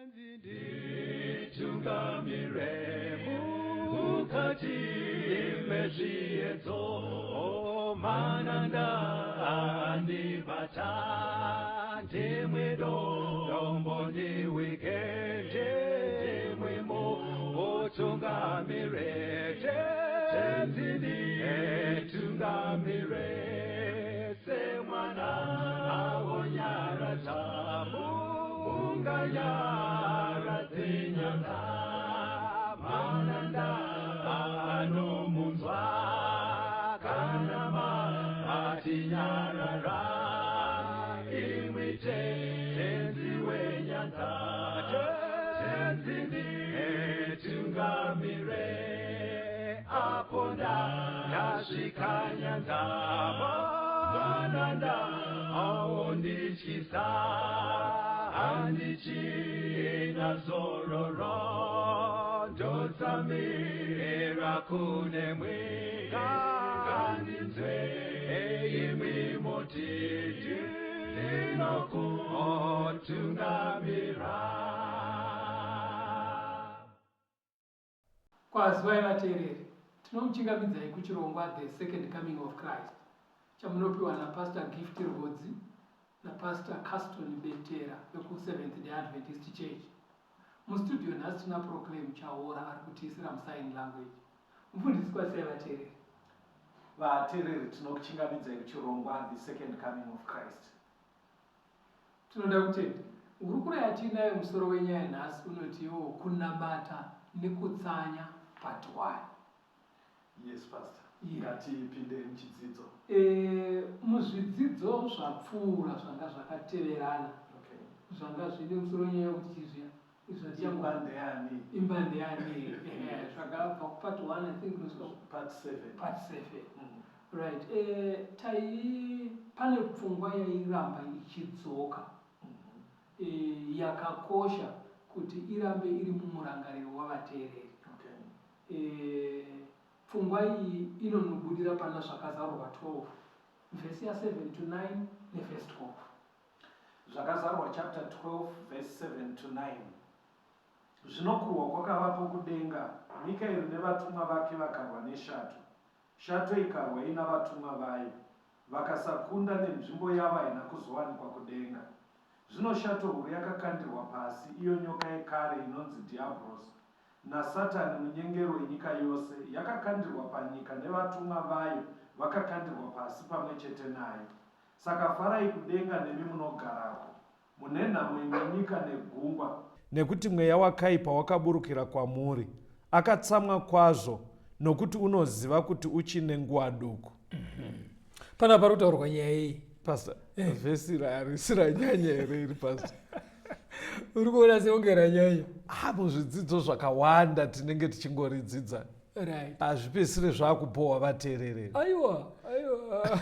Nditungamire mukati mezviedzo, mananda andibata, ndimwe dombo ndiwike, ndimwe mutungamire, Tenzi nditungamire, semwana awonyaradza munganyaradze nyanga, mananda anomunzwa kana matinyarara, imwi Tenzi wenyanza, Tenzi nditungamire, apo ndasvika nyanza, mananda aondityisa, handichina zororo, ndotsamira kunemwi, ngandinzwe imwi mutiti ndinokutungamira. Kwazivai vateereri, tinomuchingamidzai kuchirongwa The Second Coming of Christ chamunopiwa naPastor Gift Rwodzi naPastor Caston Betera vekuSeventh Day Adventist Church. Mustudio nhasi tina Proclaim Chaora ari kutiisira musign language. Mufundisi, kwazisai vateereri. Vateereri, tinokuchingamidzai kuchirongwa The Second Coming of Christ. Tinoda kutenda. Hurukuro yatiinayo musoro wenyaya nhasi unoti iwo kunamata nekutsanya part 1. Yes pastor. Ngatipinde muchidzidzo. E, muzvidzidzo zvapfuura zvanga zvakateverana zvanga zvine musoro nyaya yekuti chizviya Imba ndeyani? Imba ndeyani? Zvakabva kupart 1 I think kusvika part 7. Part 7. Right. Tai pane pfungwa yairamba ichidzoka yakakosha kuti irambe iri mumurangariro wavateereri. Pfungwa iyi inonobudira pana Zvakazarurwa 12 vhesi ya 7 to 9 nevhesi 12. Zvakazarurwa chapter 12 verse 7 to 9. Zvino kurwa kwakavapo kudenga, Mikaeri nevatumwa vake vakarwa neshato, shato ikarwa ina vatumwa vayo, vakasakunda, nenzvimbo yavo haina kuzowanikwa kudenga. Zvino shato huru yakakandirwa pasi, iyo nyoka yekare inonzi Dhiabhorosi, naSatani, munyengeri wenyika yose, yakakandirwa panyika, nevatumwa vayo vakakandirwa pasi pamwe chete nayo. Saka farai kudenga nemi munogarako. Mune nhamo imwi nyika negungwa. Nekuti mweya wakaipa wakaburukira kwamuri, akatsamwa kwazvo, nokuti unoziva kuti uchine nguva duku. Pana pari kutaurwa nyaya iyi. Pastor, vhesi harisi ranyanya here iri, pastor? Uri kuona seunge ranyanya. Ah, muzvidzidzo zvakawanda tinenge tichingoridzidza. Hazvipesire zvakubhohwa vateereri. Aiwa, aiwa.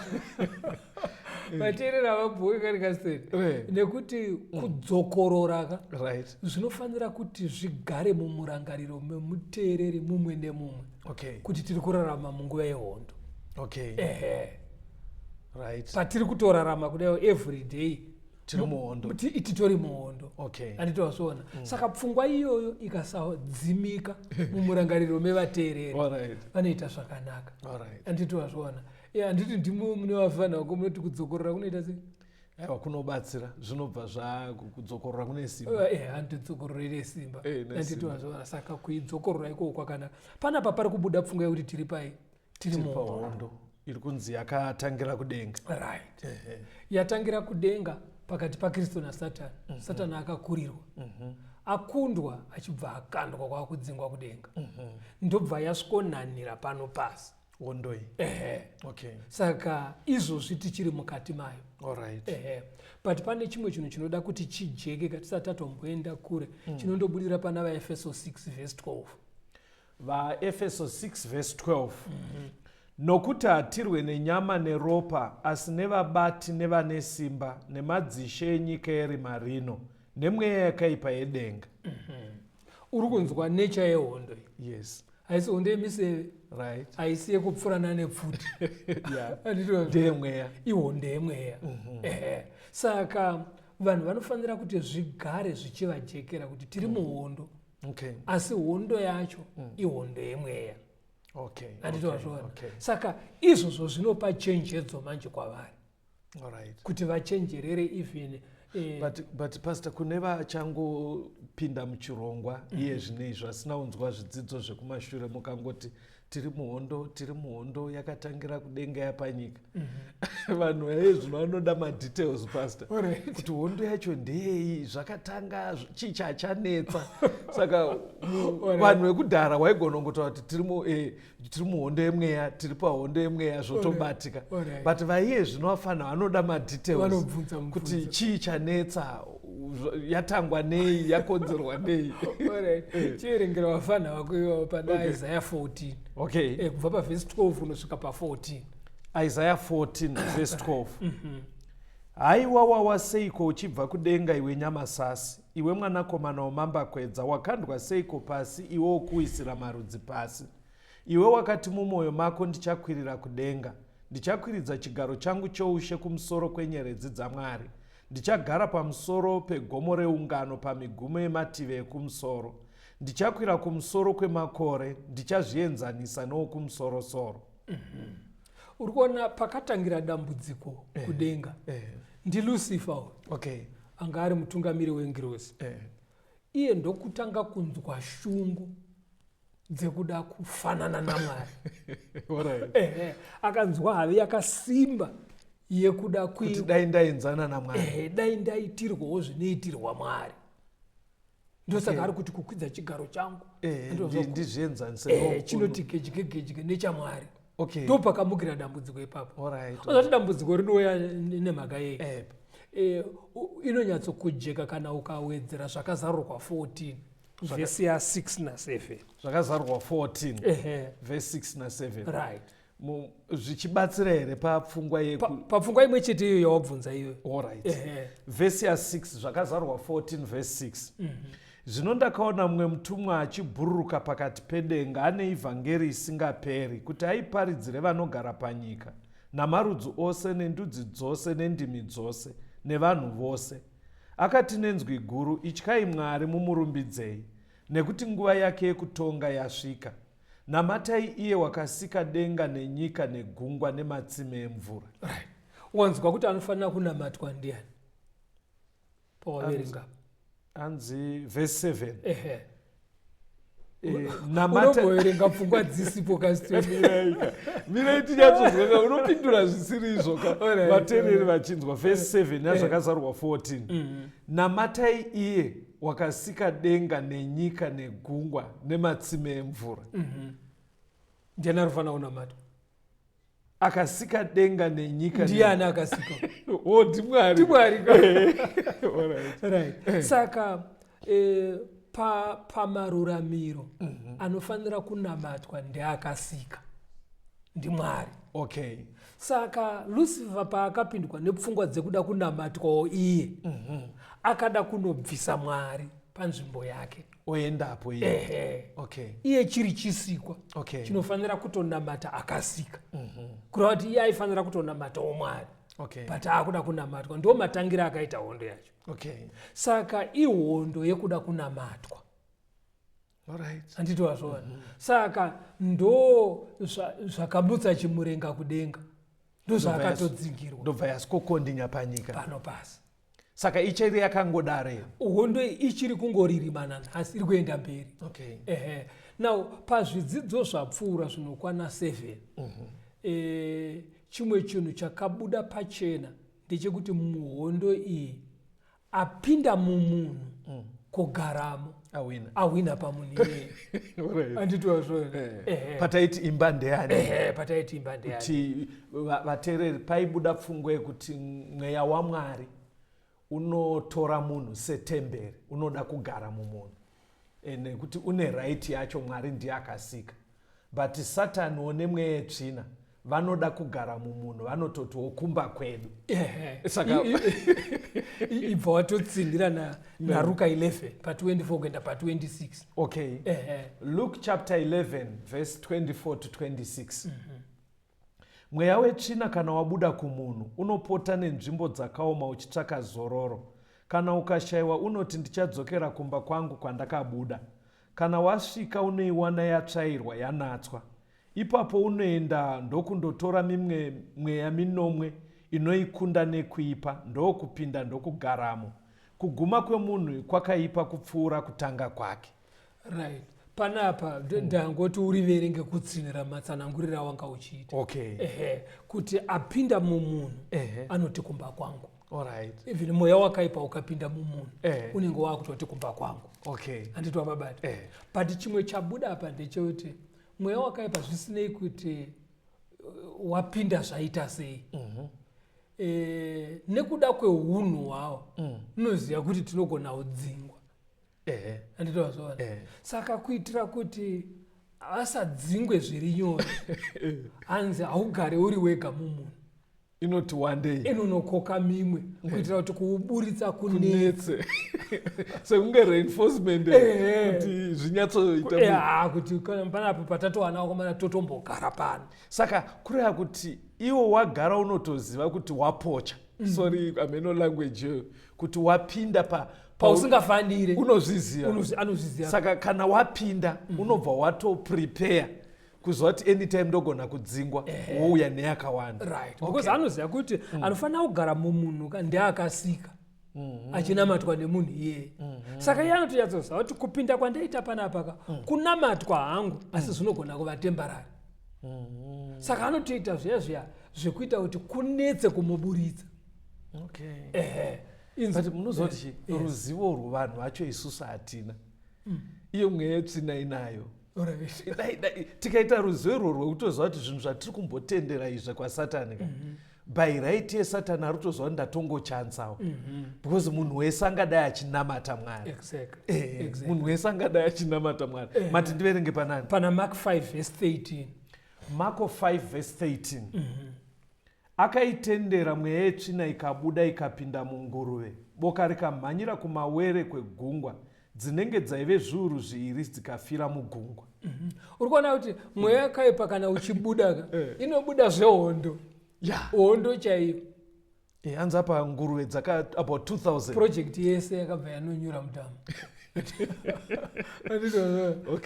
Vateereri havabhowi kari kaseni. Nekuti kudzokorora ka zvinofanira kuti zvigare mumurangariro memuteereri mumwe nemumwe. Kuti tiri kurarama munguva yehondo. Ehe. Patiri kutorarama kudai every day. Tiri muhondo. Titori muhondo. Handiti wazviona. Saka pfungwa iyoyo ikasadzimika mumurangariro mevateereri vanoita zvakanaka. Handiti wazviona. Handiti ndimo mune vafana vako munoti kudzokorora kunoita sei? Aiwa, kunobatsira, zvinobva zvakudzokorora kune simba. Handidzokorora ine simba. Handiti wazviona. Saka kuidzokorora ikoko kwakanaka. Panapa pari kubuda pfungwa yekuti tiri pai? Tiri muhondo iri kunzi yakatangira kudenga. Right. Yatangira kudenga pakati paKristu naSatani. Satani akakurirwa. Akundwa achibva akandwa kwakudzingwa kudenga. Ndobva yasvikonanira pano pasi. Hondo iyi. Saka izvozvi tichiri mukati mayo. But pane chimwe chinhu chinoda kuti chijeke katisati tatomboenda kure. Chinondobudira pana vaEfeso 6 verse 12. VaEfeso 6 verse 12. Nokuti hatirwe nenyama neropa, asi nevabati nevane simba, nemadzishe enyika yerima rino, nemweya yakaipa yedenga. Uri kunzwa nature yehondo iyi. Yes. Haisi hondo yemiseve. Haisi yekupfurana nepfuti. Ndeyemweya. Ihondo yemweya. Saka Vanhu vanofanira kuti zvigare zvichivajekera kuti tiri muhondo, asi hondo yacho ihondo yemweya. Handiti wazviona? Saka izvozvo zvinopa chenjedzo manje kwavari kuti vachenjerere even But pastor, kune vachangopinda muchirongwa iye zvino izvi, vasina kunzwa zvidzidzo zvekumashure, mukangoti tiri muhondo, tiri muhondo yakatangira kudenga yapanyika, vanhu vaiye zvino vanoda madetails, pastor, kuti hondo yacho ndeyei, zvakatanga chii chachanetsa. Saka vanhu vekudhara waigona kungotaura kuti tiri muhondo yemweya, tiri pahondo yemweya, zvotobatika. But vaiye zvino vafanha vanoda madetails Vanobvunza kuti mubvunzo. Chii chanetsa, yatangwa nei, yakonzerwa nei? Alright. Chiverengera vafana vako ivavo pana Isaiah 14, kubva pavhesi 12 kunosvika pa14. Isaiah 14 verse 12. Haiwa, wawa seiko uchibva kudenga, iwe nyamasasi, iwe mwanakomana wamambakwedza! Wakandwa seiko pasi, iwe wokuwisira marudzi pasi! Iwe wakati mumwoyo mako, "Ndichakwirira kudenga, ndichakwiridza chigaro changu choushe kumusoro kwenyeredzi dzaMwari, ndichagara pamusoro pegomo reungano pamigumo yemativi ekumusoro. Ndichakwira kumusoro kwemakore, ndichazvienzanisa noWokumusorosoro." Uri kuona pakatangira dambudziko kudenga ndiLucifer uyu, anga ari mutungamiri wengirozi. Iye ndokutanga kunzwa shungu dzekuda kufanana naMwari. Ehe, akanzwa havi yakasimba yekuda kuti dai ndaenzana naMwari. Ehe, dai ndaitirwawo zvinoitirwa Mwari. Ndosaka ari kuti kukwidza chigaro changu Ndizvienzanise chinoti gedye gedye nechaMwari. Ndopakamukira dambudziko ipapo. Ozati dambudziko rinouya nemhaka yei? Inonyatsokujeka kana ukawedzera Zvakazarurwa 14 vhesi ya6 na7. Zvakazarurwa 14 vhesi 6 na7. Zvichibatsira here papfungwa yeku Papfungwa imwe chete iyoyo yawabvunza iyoyo. Alright. Vhesi ya6, Zvakazarurwa 14 vhesi 6. Zvino ndakaona mumwe mutumwa achibhururuka pakati pedenga ane ivhangeri isingaperi, kuti aiparidzire vanogara panyika, namarudzi ose, nendudzi dzose, nendimi dzose, nevanhu vose. Akati nenzwi guru, "Ityai Mwari, mumurumbidzei, nekuti nguva yake yekutonga yasvika. Namatai iye wakasika denga nenyika negungwa nematsime emvura." Right, wanzwa kuti anofanira kunamatwa ndiani pawaverenga? Anzi vhesi 7. Ehe. Namata Unomboverenga pfungwa dzisipo kasi. Mirai tinyatsozwaka, unopindura zvisiri izvo ka. Vateereri vachinzwa vhesi 7 yaZvakazarurwa 14. Namatai iye wakasika denga nenyika negungwa nematsime emvura. Ndiani anofanira kunamatwa? Akasika denga nenyika. Ndiani akasika? O, ndiMwari. NdiMwari. Right, saka pamaruramiro anofanira kunamatwa ndeakasika, ndiMwari. Saka Lucifer paakapindwa nepfungwa dzekuda kunamatwawo iye, akada kunobvisa Mwari panzvimbo yake. Oendapo iye. Ehe. Iye chiri chisikwa chinofanira kutonamata akasika, kureva kuti iye aifanira kutonamatawo Mwari, but aakuda kunamatwa. Ndo matangira akaita hondo yacho. Saka ihondo yekuda kunamatwa. Handiti wazvoona? Saka ndo zvakamutsa chimurenga kudenga, ndo zvaakatodzingirwa. Ndobva yasikokondinya panyika. Pano pasi. Saka ichiri yakangodaro here? Hondo iyi ichiri kungoririmana nhasi, iri kuenda mberi. Ehe. Now, pazvidzidzo zvapfuura zvinokwana 7, chimwe chinhu chakabuda pachena ndechekuti muhondo iyi apinda mumunhu kugaramo Awina. Awina pamunhu iyeye. Handiti wazvoona? Ehe. Pataiti imba ndeyani? Ehe, pataiti imba ndeyani. Kuti vateereri, paibuda pfungwa yekuti mweya waMwari unotora munhu setemberi, unoda kugara mumunhu, nekuti une right yacho, Mwari ndiye akasika. But Sataniwo nemweya yetsvina vanoda kugara mumunhu, vanototiwo kumba kwedu. Ibva watotsinhira naRuka 11 pa24 kuenda pa26. Okay. Luke chapter 11 verse 24 to 26. Mweya wetsvina kana wabuda kumunhu, unopota nenzvimbo dzakaoma uchitsvaka zororo. Kana ukashayiwa unoti ndichadzokera kumba kwangu kwandakabuda. Kana wasvika unoiwana yatsvairwa yanatswa. Ipapo unoenda ndokundotora mimwe mweya minomwe inoikunda nekuipa ndokupinda ndokugaramo. Kuguma kwemunhu kwakaipa kupfuura kutanga kwake. Right, panapa ndangoti uriverenge kutsinhira matsananguriro awanga uchiita. Okay. Ehe, kuti apinda mumunhu anoti kumba kwangu. Alright. Even mweya wakaipa ukapinda mumunhu unenge wakutoti kumba kwangu. Okay. Handiti wababata? But chimwe chabuda apa ndechekuti mweya wakaipa zvisinei kuti wapinda zvaita sei. Nekuda kweunhu hwawo unoziva kuti tinogona kudzingwa. Handiti wazviona? Saka kuitira kuti asadzingwe zviri nyore, hanzi haugare uri wega mumunhu. Inoti one day inonokoka mimwe kuitira kuti kuuburitsa kunetse. Kunetse. Sekunge reinforcement kuti zvinyatsoita kuti kana panapo patatowana vakomana totombogara pano. Saka kureva kuti iwo wagara unotoziva kuti wapocha. Sorry, ameno language iyoyo, kuti wapinda pausingafanire. Unozviziva. Anozviziva. Saka kana wapinda unobva watoprepare kuziva kuti anytime ndogona kudzingwa, wouya neyakawanda. Right, because anoziva kuti anofanira kugara mumunhu ka ndeakasika achinamatwa nemunhu iyeye. Saka iye anotonyatsoziva kuti kupinda kwandaita panapa ka kunamatwa hangu, asi zvinogona kuva temporary. Saka anotoita zviya zviya zvekuita kuti kunetse kumuburitsa. Ehe. But munoziva kuti chi ruzivo rwevanhu vacho isusu hatina. Iyo mweya yetsvina inayo. Dai tikaita ruzivo irwo rwekutoziva kuti zvinhu zvatiri kumbotendera izvi kwasatani ka, by right yesatani ari kutoziva kuti ndatongochansawo, because munhu wese angadai achinamata Mwari. Munhu wese angadai achinamata Mwari. Mati ndiverenge panani? Pana Mark 5 verse 13. Marko 5 verse 13. Akaitendera mweya yetsvina ikabuda ikapinda munguruve. Boka rikamhanyira kumawere kwegungwa, dzinenge dzaive 2,000 dzikafira mugungwa. Uri kuona kuti mweya yakaipa kana uchibuda ka, inobuda zvehondo. Hondo chaiyo. Hanzi apa nguruve dzaka about 2000. Project yese yakabva yanonyura mutambo.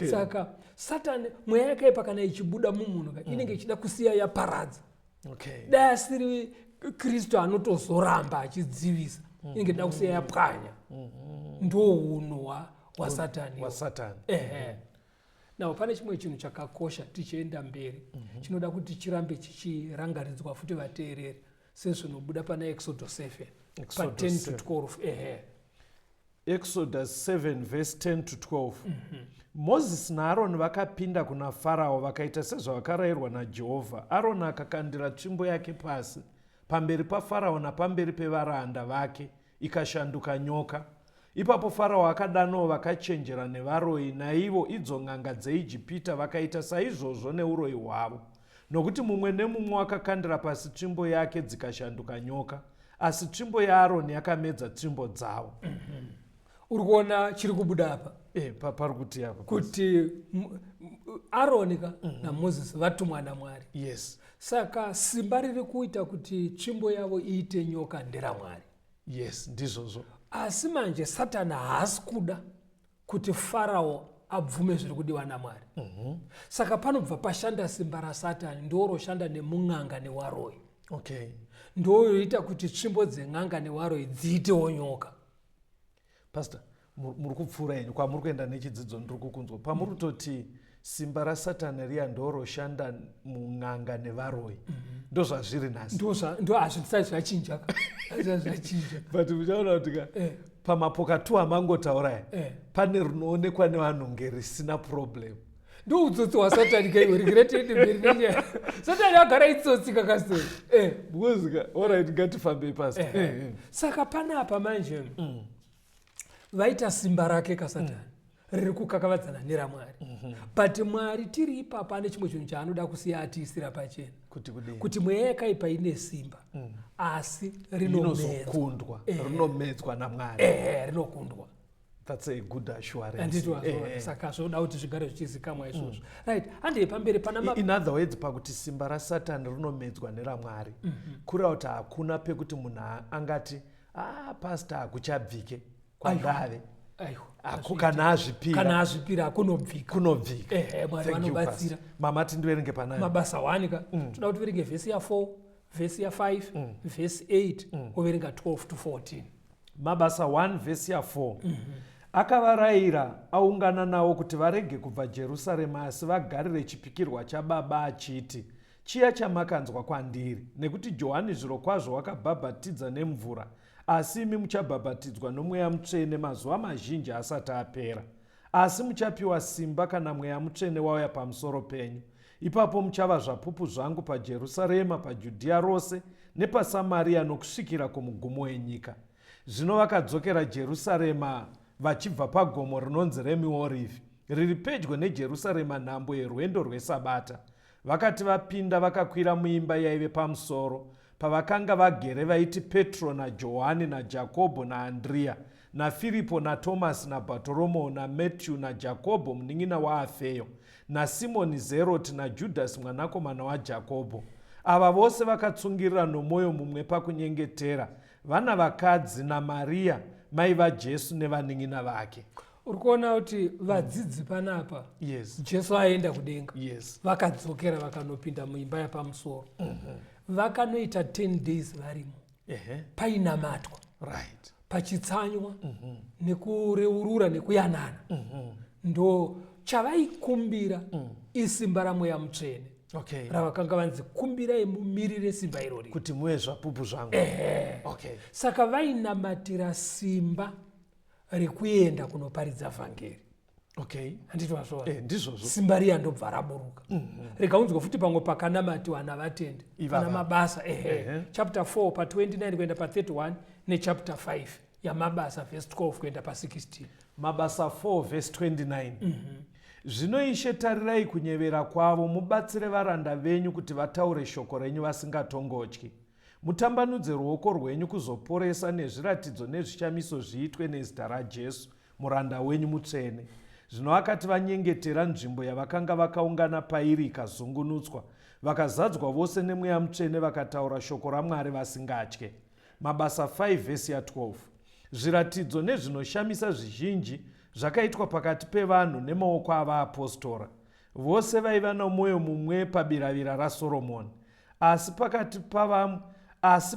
Saka Satani, mweya yakaipa kana ichibuda mumunhu ka, inenge ichida kusiya yaparadza. Dai asiri Kristu anotozoramba achidzivisa, inenge ida kusiya yapwanya. Ndo unhu hwasatani. Wasatani. Ehe. Now pane chimwe chinhu chakakosha tichienda mberi, chinoda kuti chirambe chichirangaridzwa futi vateereri, sezvinobuda pana Exodus 7 pa Exodus 10 to 7. 12. Ehe. Exodus 7 verse 10 to 12. Mozisi naAroni vakapinda kuna Farao vakaita sezvavakarayirwa naJehovha. Aroni akakandira tsvimbo yake pasi pamberi paFarao napamberi pevaranda vake, ikashanduka nyoka. Ipapo Farao akadanawo vakachenjera nevaroyi, naivo idzo n'anga dzeIjipita vakaita saizvozvo neuroyi hwavo, nokuti mumwe nemumwe wakakandira pasi tsvimbo yake dzikashanduka nyoka, asi tsvimbo yaAroni yakamedza tsvimbo dzavo. Uri kuona chiri kubuda apa? Pari kuti apa kuti Aroni ka naMozisi vatumwa naMwari. Saka simba riri kuita kuti tsvimbo yavo iite nyoka nderaMwari. Yes, ndizvozvo. Asi manje Satani haasi kuda kuti Farao abvume zviri kudiwa naMwari. Saka panobva pashanda simba raSatani, ndoroshanda nemun'anga newaroyi. Ndoyoita kuti tsvimbo dzen'anga newaroyi dziitewo nyoka. Pastor, muri kupfuura henyu kwamuri kuenda nechidzidzo, ndiri kukunzwa pamuri kutoti simba raSatani riya ndoroshanda mun'anga nevaroyi. Ndozvazviri nhasi? Ndo hazvisati zvachinja ka. Hazvisati zvachinja. But muchaona kuti ka pamapoka tu amangotaura aya, pane rinoonekwa nevanhu nge risina problem. Ndo utsotsi hwasatani kaiwe, regret mberi nenyaya. Satani agara itsotsi kakastori. Because ka, alright, ngatifambei, Pastor. Saka panapa manje vaita simba rake kasatani riri kukakavadzana neramwari. But Mwari tiri ipapo ane chimwe chinhu chaanoda kusiya atiisira pachena. Kuti kudii? Kuti mweya yakaipa ine simba, asi rinomedzwa. Rinozokundwa, rinomedzwa naMwari. Ehe, rinokundwa. That's a good assurance. Handiti wazviona? Saka zvoda kuti zvigare zvichizikamwa izvozvo. Right, handei pamberi pana In other words, pakuti simba rasatani rinomedzwa neramwari, kureva kuti hakuna pekuti munhu angati Ah, pastor, hakuchabvike kwandave. Aiwa. Aku kana azvipira. Kana azvipira kunobvika. Kunobvika. Ehe, Mwari Thank you, vanobatsira. Pastor. Mama, tindiverenge panani. Mabasa 1 ka. Toda kuti verenge vhesi ya4, vhesi ya5, vhesi 8, woverenga 12 to 14. Mabasa 1 vhesi ya4. Akavarayira aungana navo kuti varege kubva Jerusarema, asi vagarire chipikirwa chaBaba, achiti, chiya chamakanzwa kwandiri, nekuti Johani zvirokwazvo wakabhabhatidza nemvura, asi imi muchabhabhatidzwa noMweya Mutsvene mazuva mazhinji asati apera. Asi muchapiwa simba kana Mweya Mutsvene wauya pamusoro penyu. Ipapo muchava zvapupu zvangu paJerusarema, paJudhiya rose nepaSamaria, nokusvikira kumugumo wenyika. Zvino vakadzokera Jerusarema vachibva pagomo rinonzi reMiorivhi, riri pedyo neJerusarema, nhambo yerwendo rweSabata. Vakati vapinda, vakakwira muimba yaive pamusoro, pavakanga vagere, vaiti Petro naJohani naJakobho naAndriya naFiripo naTomasi naBhatoromeo naMatthew naJakobho munin'ina waAfeyo naSimoni Zeroti naJudhasi mwanakomana waJakobho. Ava vose vakatsungirira nomwoyo mumwe pakunyengetera, vana vakadzi naMariya mai vaJesu nevanin'ina vake. Uri kuona kuti vadzidzi panapa, Yes. Jesu aenda kudenga, vakadzokera vakanopinda muimba yapamusoro, vakanoita 10 days varimo. Painamatwa, pachitsanywa nekureurura nekuyanana. Ndo chavaikumbira isimba raMweya Mutsvene ravakanga vanzi kumbirai mumirire simba irori kuti muve zvapupu zvangu. Saka vainamatira simba rekuenda kunoparidza vhangeri. Handiti wazvoona? Ndizvozvo. Simba riya ndobva raburuka. Rega unzwe futi pamwe pakanamatiwa navatendi. Ivava. Pana Mabasa, ehe, chapter 4 pa29 kuenda pa31, nechapter 5 yaMabasa, verse 12 kuenda pa16. Mabasa 4 vhesi 29. Zvino Ishe, tarirai kunyevera kwavo, mubatsire varanda venyu kuti vataure shoko renyu vasingatongotyi. Mutambanudze ruoko rwenyu kuzoporesa, nezviratidzo nezvishamiso zviitwe nezita raJesu muranda wenyu mutsvene. Zvino akati vanyengetera, nzvimbo yavakanga vakaungana pairi ikazungunutswa, vakazadzwa vose neMweya Mutsvene, vakataura shoko raMwari vasingatye. Mabasa 5 vhesi ya12. Zviratidzo nezvinoshamisa zvizhinji zvakaitwa pakati pevanhu nemaoko avaapostora. Vose vaiva nomwoyo mumwe pabiravira raSoromoni. Asi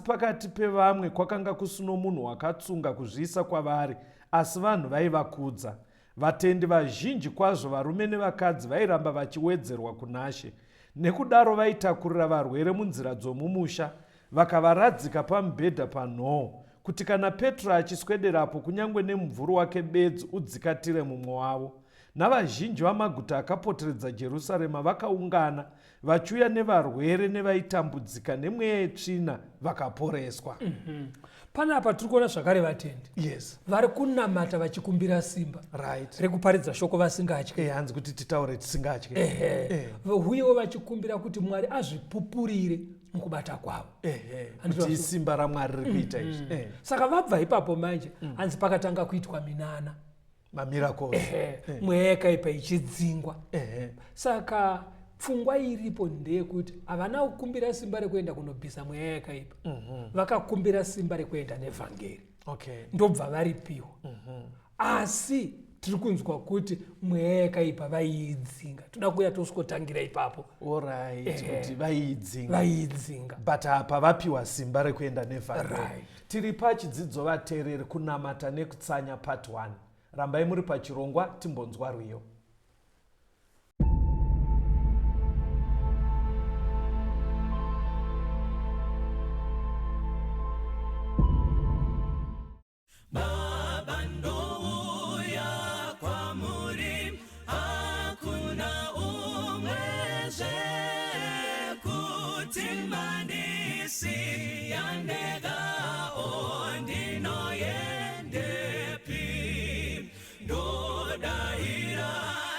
pakati pevamwe kwakanga kusino munhu wakatsunga kuzviisa kwavari, asi vanhu vaivakudza. Vatendi vazhinji kwazvo, varume nevakadzi, vairamba vachiwedzerwa kunaShe. Nekudaro vaitakurira varwere munzira dzomumusha, vakavaradzika pamubhedha panhoo, kuti kana Petro achiswederapo, kunyange nemumvuri wake bedzi udzikatire mumwe wavo. Navazhinji vamaguta akapoteredza Jerusarema vakaungana, vachiuya nevarwere nevaitambudzika nemweya yetsvina, vakaporeswa. Panapa tiri kuona zvakare vatendi vari kunamata vachikumbira simba rekuparidza shoko vasingatyi. Hanzi kuti titaure tisingatyi. Ehe. Uyewo vachikumbira kuti Mwari azvipupurire mukubata kwavo. Handiti Kuti isimba raMwari riri kuita izvi. Saka vabva ipapo manje, hanzi pakatanga kuitwa minana, Mamiracles. Ehe, mweya yakaipa ichidzingwa. Saka pfungwa iripo ndeyekuti havana kukumbira simba rekuenda kunobvisa mweya yakaipa, vakakumbira simba rekuenda nevhangeri. Ndobva varipiwa. Asi tiri kunzwa kuti mweya yakaipa vaiidzinga. Toda kuuya tosvikotangira ipapo. Alright, kuti vaiidzinga. Vaiidzinga. But apa vapiwa simba rekuenda nevhangeri. Tiri pachidzidzo, vateereri, kunamata nekutsanya, part 1. Rambai muri pachirongwa, timbonzwa rwiyo. Baba, ndouya kwamuri, hakuna umwezve kuti mandisiya ndega, o ndinoyendepi? Ndodayira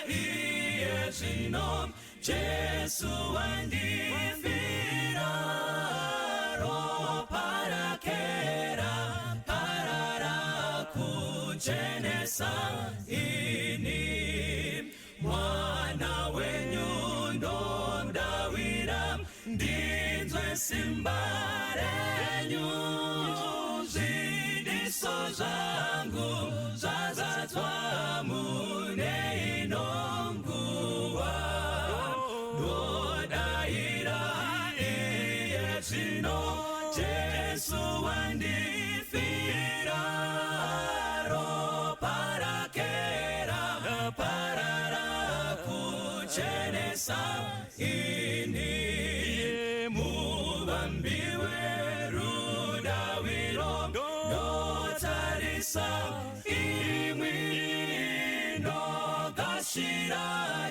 iye zvino, Jesu wandifira, ropa rake raparara kuchenesa ini. Mwana wenyu ndodawira, ndinzwe simba renyu. zvangu zvazadzwa mune ino nguva. Ndodaira iye zvino, Jesu wandifira. Ropa rake raparara kuchenesa ini. Muvambi werudaviro, ndotarisa imwi, ndogashira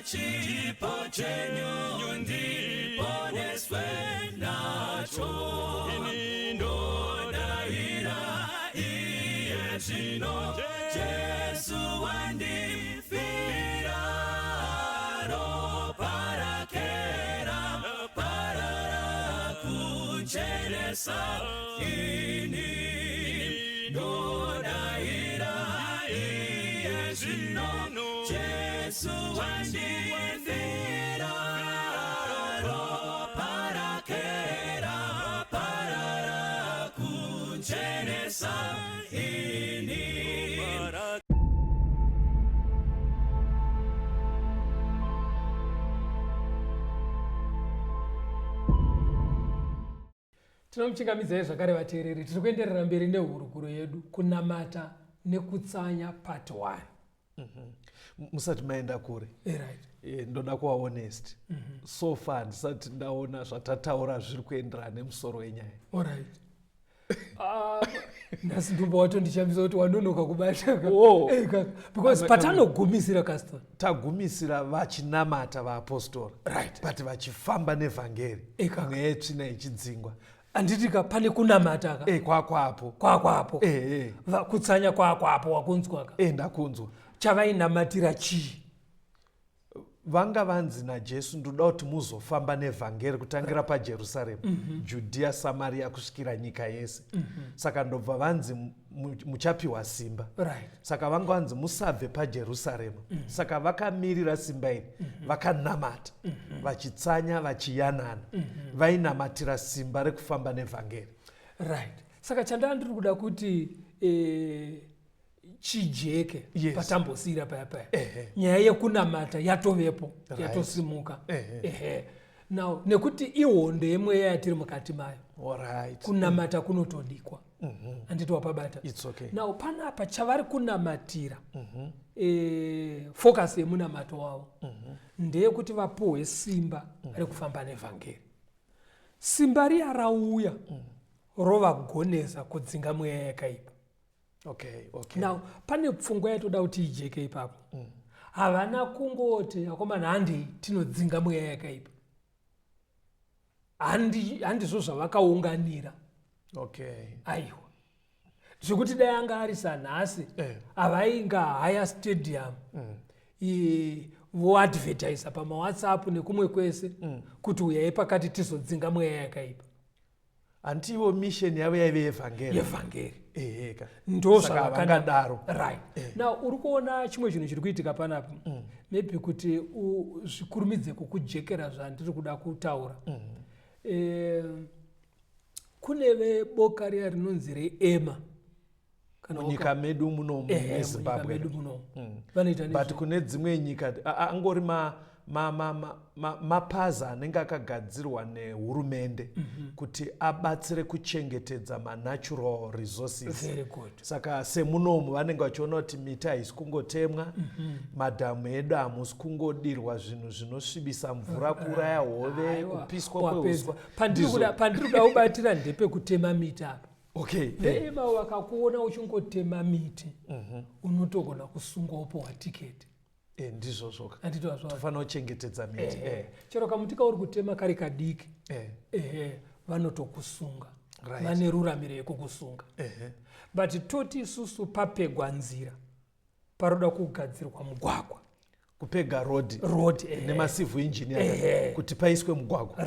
chipo chenyu, ndiponeswe nacho. Ndodaira iye zvino, Jesu wandifira. Ropa rake raparara kuchenesa ini. Ndodaira iye zvino, Jesu wandifira. Ropa rake raparara kuchenesa ini. Tinomuchingamidzai zvakare vateereri. Tiri kuenderera mberi nehurukuro yedu, kunamata nekutsanya, part 1. Musati maenda kure, right. Ndoda kuva honest. So far ndisati ndaona zvatataura zviri kuenderana nemusoro wenyaya. Alright. Ah, nhasi ndobva watondishamisa kuti wanonoka kubata ka. Oh. Eh, kaka. Because patanogumisira, Caston, Tagumisira vachinamata vaapostora, but vachifamba nevhangeri, Eh, kaka. mweya yetsvina ichidzingwa. Handiti ka pane kunamata ka? Kwakwapo. Kwakwapo. Eh. Kutsanya kwakwapo, wakunzwa ka? Ndakunzwa. Chavainamatira chii? Vanga vanzi naJesu, ndoda kuti muzofamba nevhangeri kutangira paJerusarema, Judhiya, Samaria, kusvikira nyika yese. Saka ndobva vanzi muchapiwa simba. Saka vanga vanzi musabve paJerusarema. Saka vakamirira simba iri, vakanamata, vachitsanya, vachiyanana, vainamatira simba rekufamba nevhangeri. Right, saka chandaa ndiri kuda kuti chijeke, patambosiyira paya paya, nyaya yekunamata yatovepo, yatosimuka. Ehe. Now, nekuti ihondo yemweya yatiri mukati mayo, kunamata kunotodikwa, handiti wapabata? It's okay. Now panapa chavari kunamatira, focus yemunamato wavo ndeyekuti vapuhwe simba rekufamba nevhangeri. Simba riya rauya, rovagonesa kudzinga mweya yakaipa. Now pane pfungwa yatoda kuti ijeke ipapo. Havana kungoti, "Akomana, handei tinodzinga mweya yakaipa." Handizvo zvavakaunganira. Aiwa, zvekuti dai anga ari sanhasi, havainga haya stadium, voadvertisa pamaWhatsApp nekumwe kwese kuti uyai pakati tizodzinga mweya yakaipa. Hanti ivo mission yavo yaive yevhangeri? Yevhangeri. Eheka. Ndo Saka zvavakana- vangadaro. Right, now uri kuona chimwe chinhu chiri kuitika panapa, maybe kuti zvikurumidze kukujekera zvandiri kuda kutaura. Kune veboka riya rinonzi reEMA, kana Munyika medu munomu? Munyika MeZimbabwe. medu munomu vanoita But kune dzimwe nyika angori mapaza anenge akagadzirwa nehurumende kuti abatsire kuchengetedza manatural resources. Very good. Saka semunomu vanenge vachiona kuti miti haisi kungotemwa, madhamu edu hamusi kungodirwa zvinhu zvinosvibisa mvura, kuuraya hove, Aiwa, kupiswa wapedza. kweuswa. Pandiri kuda kubatira ndepekutema miti apa. VeEMA vakakuona uchingotema miti, unotogona kusungwa, wopiwa tiketi. Ndizvo zvoka. Handiti wazvaona? Tofanira kuchengetedza miti. Chero kamuti kauri kutema kari kadiki, ehe, vanotokusunga. Vane ruramiro yekukusunga. But toti isusu papegwa nzira, paroda kugadzirwa mugwagwa. Kupega road. Road, ehe. Nemacivil engineer kuti paiswe mugwagwa.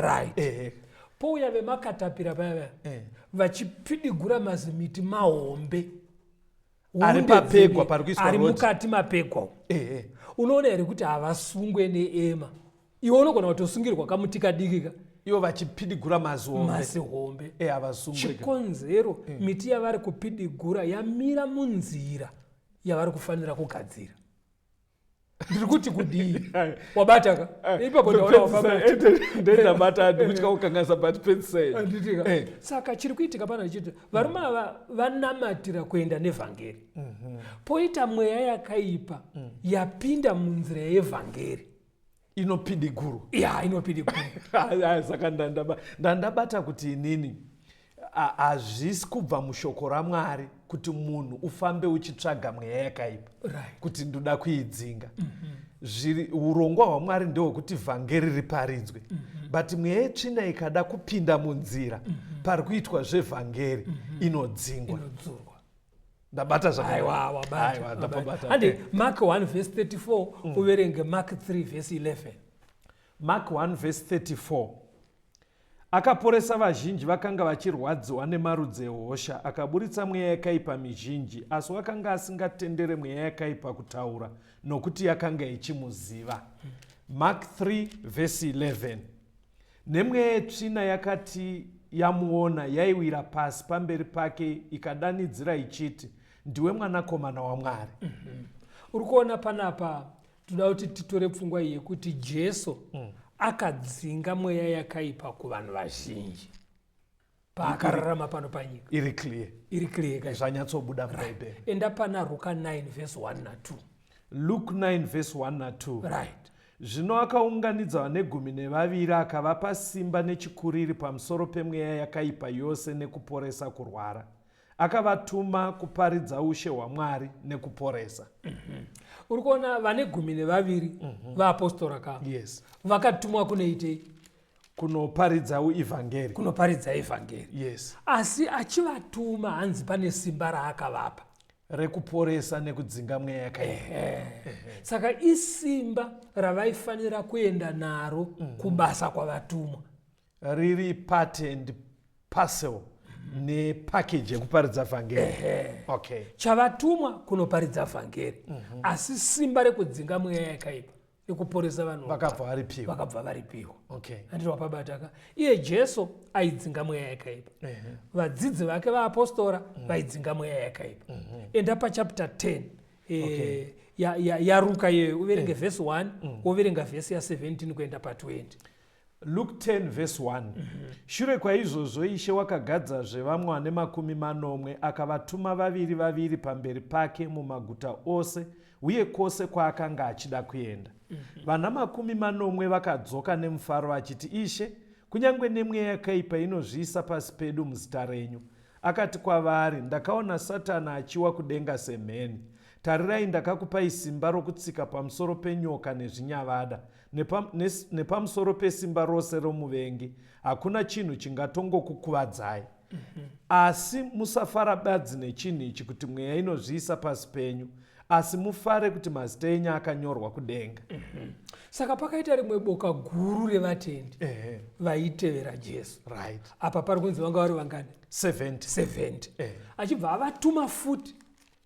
Pouya vemakatapira paya paya, vachipidigura mazimiti mahombe. Ari Hunde papegwa, pari kuiswa ari road. mukati mapegwa. Unoona here kuti havasungwe neEMA? Iwe unogona kutosungirwa kamuti kadiki ka. Ivo vachipidigura mazihombe. Mazihombe. E, havasungwe. Chikonzero, miti yavari kupidigura yamira munzira yavari kufanira kugadzira. Ndiri kuti kudii? Wabata ka ipapo? Ndaona wabata. Ndendabata, ndikutya kukanganisa, but pedzisai. Handitika? Saka chiri kuitika pano chiti varume ava vanamatira kuenda nevhangeri, poita mweya yakaipa yapinda munzira yevhangeri. Inopidigurwa. Ya, inopidigurwa. Aya, saka ndandabata kuti inini hazvisi kubva mushoko raMwari kuti munhu ufambe uchitsvaga mweya yakaipa kuti ndoda kuidzinga. Zviri urongwa hwaMwari ndehwekuti vhangeri riparidzwe, but mweya yetsvina ikada kupinda munzira pari kuitwa zvevhangeri, inodzingwa. Inodzurwa. Ndabata zvakanaka. Aiwa, wabata. Aiwa, ndapabata. Handi Mark 1 verse 34, uverenge Mark 3 verse 11. Mark 1 verse 34: Akaporesa vazhinji vakanga vachirwadziwa nemarudzi ehosha, akaburitsa mweya yakaipa mizhinji, asi wakanga asingatendere mweya yakaipa kutaura, nokuti yakanga ichimuziva. Mark 3 verse 11: Nemweya yetsvina yakati yamuona, yaiwira pasi pamberi pake ikadanidzira ichiti, "Ndiwe Mwanakomana waMwari." Uri kuona panapa, toda kuti titore pfungwa iyi yekuti Jesu akadzinga mweya yakaipa kuvanhu vazhinji paakararama pano panyika. Iri clear. Iri clear kai? Zvanyatsobuda muBhaibheri. Enda pana Ruka 9 verse 1 na2. Luke 9 verse 1 na2. Right. Zvino akaunganidza vane 12, akavapa simba nechikuriri pamusoro pemweya yakaipa yose nekuporesa kurwara. Akavatuma kuparidza ushe hwaMwari nekuporesa. Uri kuona vane 12 vaapostora ka? Yes. Vakatumwa kunoitei? Kunoparidza uivhangeri. Kunoparidza evhangeri. Asi achivatuma, hanzi pane simba raakavapa. Rekuporesa nekudzinga mweya yakaipa. Saka isimba ravaifanira kuenda naro kubasa kwavatumwa. Riri part and parcel nepackage yekuparidza vhangeri, okay. Chavatumwa kunoparidza vhangeri, asi simba rekudzinga mweya yakaipa nekuporesa vanhu vakabva varipiwa. Vakabva varipiwa. Handiti wapabataka? Iye Jesu aidzinga mweya yakaipa, vadzidzi vake vaapostora vaidzinga mweya yakaipa. Enda pachapter 10 yaRuka iyoyo, uverenge vhesi 1, woverenga vhesi ya17 kuenda pa20. Luke 10 verse 1: Shure kwaizvozvo Ishe wakagadzazve vamwe vane 70, akavatuma vaviri vaviri pamberi pake mumaguta ose uye kwose kwaakanga achida kuenda. Vana 70 vakadzoka nemufaro vachiti, "Ishe, kunyange nemweya yakaipa inozviisa pasi pedu muzita renyu." Akati kwavari, "Ndakaona Satani achiwa kudenga semheni. Tarirai, ndakakupai simba rokutsika pamusoro penyoka nezvinyavada nepamusoro pesimba rose romuvengi. Hakuna chinhu chingatongokukuvadzai. Asi musafara badzi nechinhu ichi, kuti mweya inozviisa pasi penyu, asi mufare kuti mazita enyu akanyorwa kudenga." Saka pakaita rimwe boka guru revatendi vaitevera Jesu. Apa pari kunzi vanga vari vangani? 70. 70. Achibva avatuma futi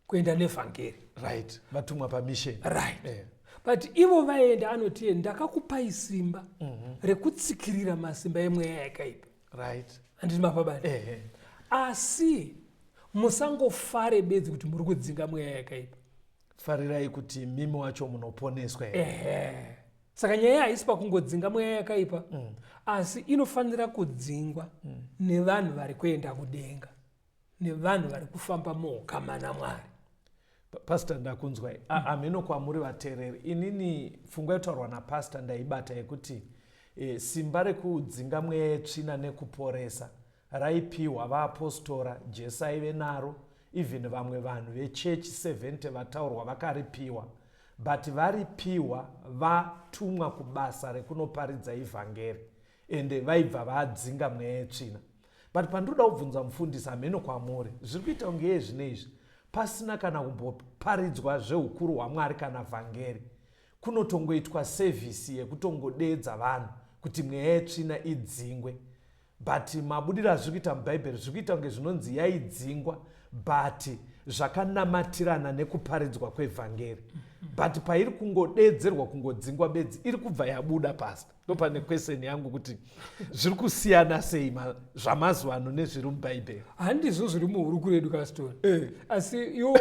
kuenda nevhangeri. Right, vatumwa pamission. Right. But ivo vaenda, anoti, "Ndakakupai simba rekutsikirira masimba emweya yakaipa." Handiti mapabata? Asi musangofare bedzi kuti muri kudzinga mweya yakaipa. Farirai kuti mimi wacho munoponeswa here. Ehe, saka nyaya haisi pakungodzinga mweya yakaipa, asi inofanira kudzingwa nevanhu vari kuenda kudenga, nevanhu vari kufamba muukama naMwari. Pastor, ndakunzwai. Hameno kwamuri vateereri, inini pfungwa yotaurwa napastor ndaibata yekuti simba rekudzinga mweya yetsvina nekuporesa raipiwa vaapostora. Jesu aive naro, even vamwe vanhu vechechi 70 vataurwa vakaripiwa, but varipiwa vatumwa kubasa rekunoparidza ivhangeri, ende vaibva vadzinga mweya yetsvina. But pandinoda kubvunza mufundisi, hameno kwamuri, zviri kuita kunge iye zvino izvi pasina kana kumboparidzwa zveukuru hwaMwari kana vhangeri, kunotongoitwa sevhisi yekutongodeedza vanhu kuti mweya yetsvina idzingwe. But mabudiro azviri kuita muBhaibheri, zviri kuita kunge zvinonzi yaidzingwa, but Zvakanamatirana nekuparidzwa kwevhangeri, but pairi kungodeedzerwa kungodzingwa bedzi, iri kubva yabuda. Pastor, ndopane question yangu kuti zviri kusiyana sei zvamazuva ano nezviri mubhaibheri? Handizvo zviri muhurukuro yedu, Kastori. Asi iwo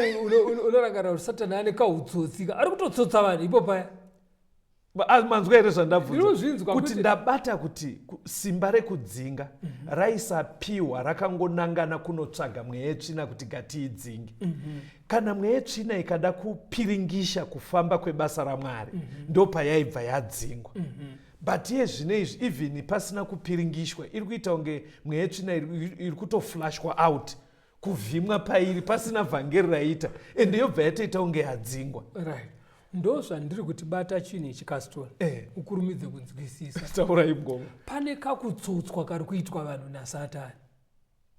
unorangarira kuti Satani ane kautsotsi, ari kutotsotsa vanhu ipo paya. Manzwa here zvandabvunza? Ndinozvinzwa. Kuti ndabata kuti simba rekudzinga raisapiwa rakangonangana kunotsvaga mweya yetsvina kuti gatiidzinge. Kana mweya yetsvina ikada kupiringisha kufamba kwebasa raMwari, ndo payaibva yadzingwa. But iye zvino izvi, even pasina kupiringishwa, iri kuita kunge mweya yetsvina iri kutoflashwa out, kuvhimwa pairi pasina vhangeri raita, ende yobva yatoita kunge yadzingwa. Right, ndo zvandiri kuti bata chinhu ichi, Kastori, ukurumidze kunzwisisa. Taurai, mukoma. Pane kakutsotswa kari kuitwa vanhu naSatani.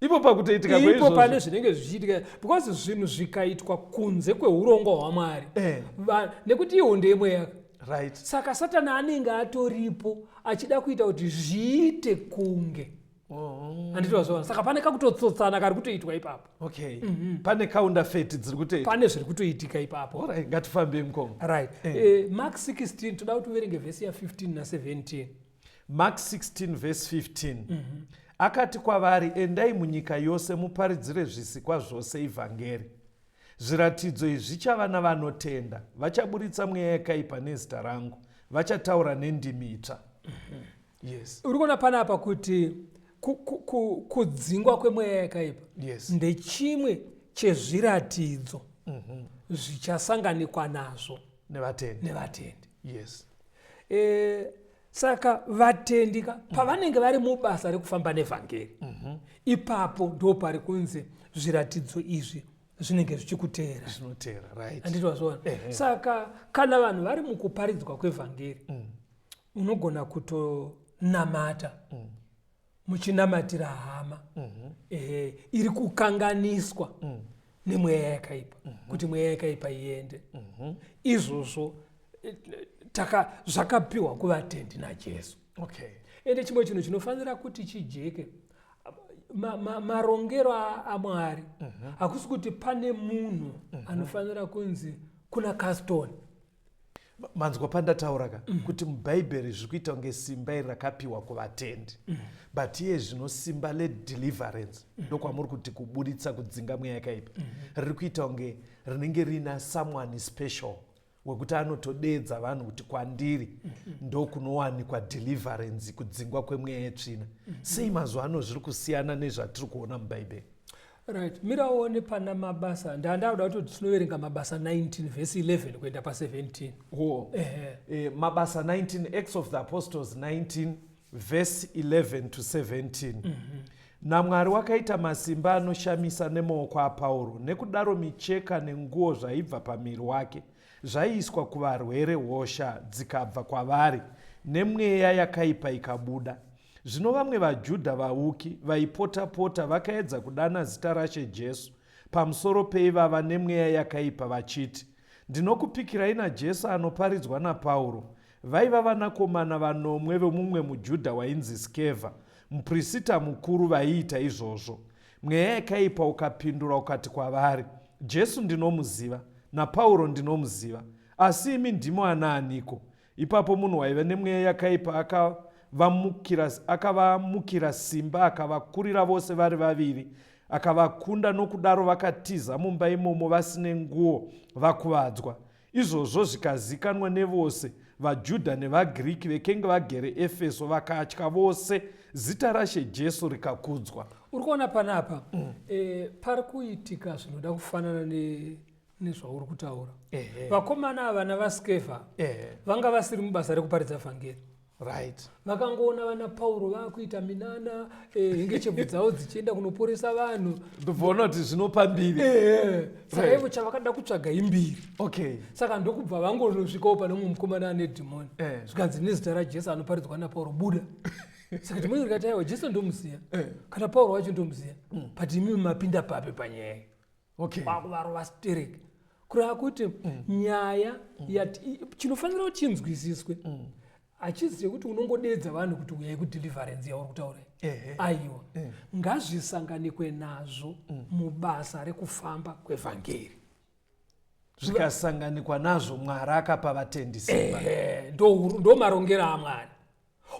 Ipo pakutoitika Ipo kweizvozvo. Pane zvinenge zvichiitika, because zvinhu zvikaitwa kunze kweurongwa hwaMwari, nekuti ihondo yemweya. Saka Satani anenge atoripo achida kuita kuti zviite kunge, handiti wazviona? Saka pane kakutotsotsana kari kutoitwa ipapo. Okay, pane counterfeit dziri kutoita. Pane zviri kutoitika ipapo. Alright, ngatifambei, mukoma. Right. Mark 16, toda kuti uverenge vhesi ya15 na17. Mark 16 verse 15. Akati kwavari, "Endai munyika yose muparidzire zvisikwa zvose ivhangeri. Zviratidzo izvi zvichava navanotenda: vachaburitsa mweya yakaipa nezita rangu, vachataura nendimi itsva." Yes. Uri kuona panapa kuti kudzingwa kwemweya yakaipa ndechimwe chezviratidzo zvichasanganikwa nazvo nevatendi. Nevatendi. Saka vatendi ka, pavanenge vari mubasa rekufamba nevhangeri, ipapo ndo pari kunzi zviratidzo izvi zvinenge zvichikuteera. Zvinoteera, right. Handiti wazviona? Saka kana vanhu vari mukuparidzwa kwevhangeri, unogona kutonamata muchinamatira hama iri kukanganiswa nemweya yakaipa, kuti mweya yakaipa iende. Izvozvo zvakapiwa kuvatendi naJesu. Ende chimwe chinhu chinofanira kuti chijeke, marongero aMwari, hakusi kuti pane munhu anofanira kunzi kuna Caston. Manzwa pandataura ka kuti mubhaibheri zviri kuita kunge simba iri rakapiwa kuvatendi, but iye zvino simba ledeliverance, ndokwamuri kuti kuburitsa, kudzinga mweya yakaipa, riri kuita kunge rinenge rina someone special wekuti anotodeedza vanhu kuti kwandiri ndokunowanikwa deliverance, kudzingwa kwemweya yetsvina. Sei mazuva ano zviri kusiyana nezvatiri kuona mubhaibheri? Right, miraone pana Mabasa. Ndandakuda kuti tinoverenga Mabasa 19 vhesi 11 kuenda pa17. Oh. Ehe. Mabasa 19, Acts of the Apostles 19 verse 11 to 17. NaMwari wakaita masimba anoshamisa nemaoko aPauro, nekudaro micheka nenguo zvaibva pamiri wake zvaiiswa kuvarwere, hosha dzikabva kwavari, nemweya yakaipa ikabuda. Zvino vamwe vaJudha vauki vaipota-pota vakaedza kudana zita raShe Jesu pamusoro peivava nemweya yakaipa vachiti, "Ndinokupikirai naJesu anoparidzwa naPauro." Vaiva vanakomana vanomwe vomumwe muJudha wainzi Skevha, muprista mukuru, vaiita izvozvo. Mweya yakaipa ukapindura ukati kwavari, "Jesu ndinomuziva, naPauro ndinomuziva, asi imi ndimo anaaniko?" Ipapo munhu waiva nemweya yakaipa akavamukira simba, akavakurira vose vari vaviri, akavakunda. Nokudaro vakatiza mumba imomo vasine nguo, vakuvadzwa. Izvozvo zvikazikanwa nevose vaJudha nevaGiriki vekenge vagere Efeso, vakatya vose, zita raShe Jesu rikakudzwa. Uri kuona panapa pari kuitika zvinoda kufanana nezvauri kutaura. Vakomana ava navaSkevha vanga vasiri mubasa rekuparidza vhangeri. Vakangoona vana Pauro vaakuita minana, hengechebvu dzavo dzichienda kunoporesa vanhu. Ndobvaona kuti zvinopa mbiri. Saka ivo chavakada kutsvaga imbiri. Saka ndokubva vangonosvikawo pane mumwe mukomana ane dhimoni. Zvikanzi, "Nezita raJesu anoparidzwa naPauro, buda." Saka dhimoni rikati, "Aiwa, Jesu ndomuziya, kana Pauro wacho ndomuziya, but imimi mapinda papi panyaya iyi?" Vakuvarova stereki. Kureva kuti nyaya yati chinofanira kuti chinzwisiswe. Hachizi chekuti unongodeedza vanhu kuti uyai kudeliverance yauri kutaura Ehe. aiwa, ngazvisanganikwe nazvo mubasa rekufamba kwevhangeri. Zvikasanganikwa nazvo, Mwari akapa vatendi simba. Ehe, ndo marongero aMwari.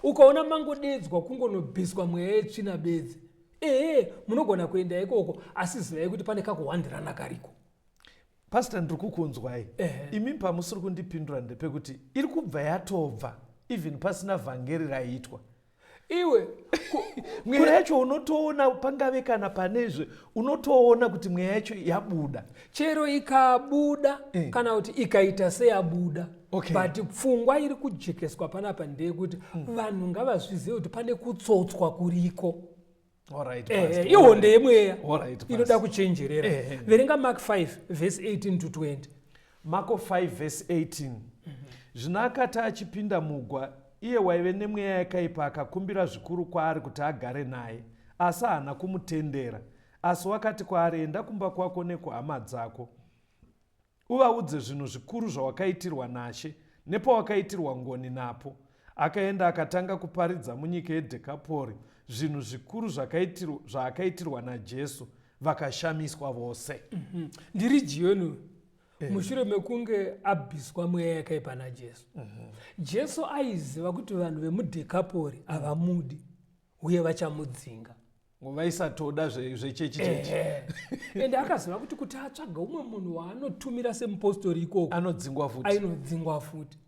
Ukaona mangodedzwa kungonobviswa mweya yetsvina bedzi, ehe, munogona kuenda ikoko, asi zivai kuti pane kakuhwandirana kariko. Pastor, ndiri kukunzwai. Ehe. Imi pamusiri kundipindura ndepekuti iri kubva yatobva even pasina vhangeri raitwa. Iwe Mweya yacho unotoona, pangave kana panezve, unotoona kuti mweya yacho yabuda. Chero ikabuda kana kuti ikaita seyabuda, but pfungwa iri kujekeswa panapa ndeyekuti vanhu ngavazvizive kuti pane kutsotswa kuriko. Alright, Ehe, Pastor. ihonde yemweya Alright, Pastor. inoda kuchenjerera. Ehe. Verenga Mark 5 verse 18 to 20. Marko 5 verse 18. Zvino akati achipinda mugwa, iye waive nemweya yakaipa akakumbira zvikuru kwaari kuti agare naye, asi haana kumutendera. Asi wakati kwaari, enda kumba kwako nekuhama dzako, uvaudze zvinhu zvikuru zvawakaitirwa naShe nepawakaitirwa ngoni napo. Akaenda akatanga kuparidza munyika yeDhekapori zvinhu zvikuru zvaakaitirwa naJesu, vakashamiswa vose. Ndiri jiyoni mushure mekunge abviswa mweya yakaipa naJesu. Jesu aiziva kuti vanhu vemudhekapori havamudi uye vachamudzinga. Vaisatoda zvechechi chechi. Ende akaziva kuti atsvaga umwe munhu waanotumira semupostori ikoko, anodzingwa futi. Ainodzingwa futi.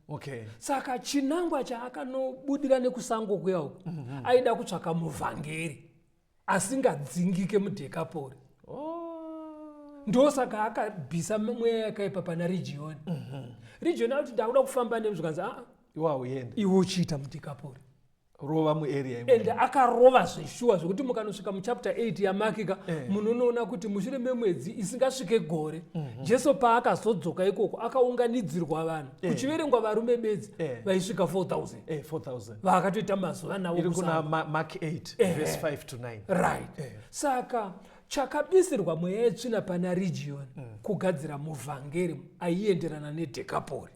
Saka chinangwa chaakanobudira nekusango kuya uko, aida kutsvaka muvhangeri asingadzingike mudhekapori. Ndosaka akabvisa mweya yakaipa pana Region. Region akuti ndakuda kufamba nemi, zvikanzi aa, Iwe hauende. Iwe uchiita mudhekapori. Rova muarea imomo. Ende akarova zveshuwa, zvekuti mukanosvika muchapter 8 yaMakika, munonoona kuti mushure memwedzi isingasvike gore, Jesu paakazodzoka ikoko akaunganidzirwa vanhu, kuchiverengwa varume bedzi vaisvika 4000. 4000. Vaakatoita mazuva navo Iri kuna kusango. Mark 8 verse 5 to 9. Right, saka chakabisirwa mweya yetsvina pana Region kugadzira muvhangeri aienderana nedhekapori.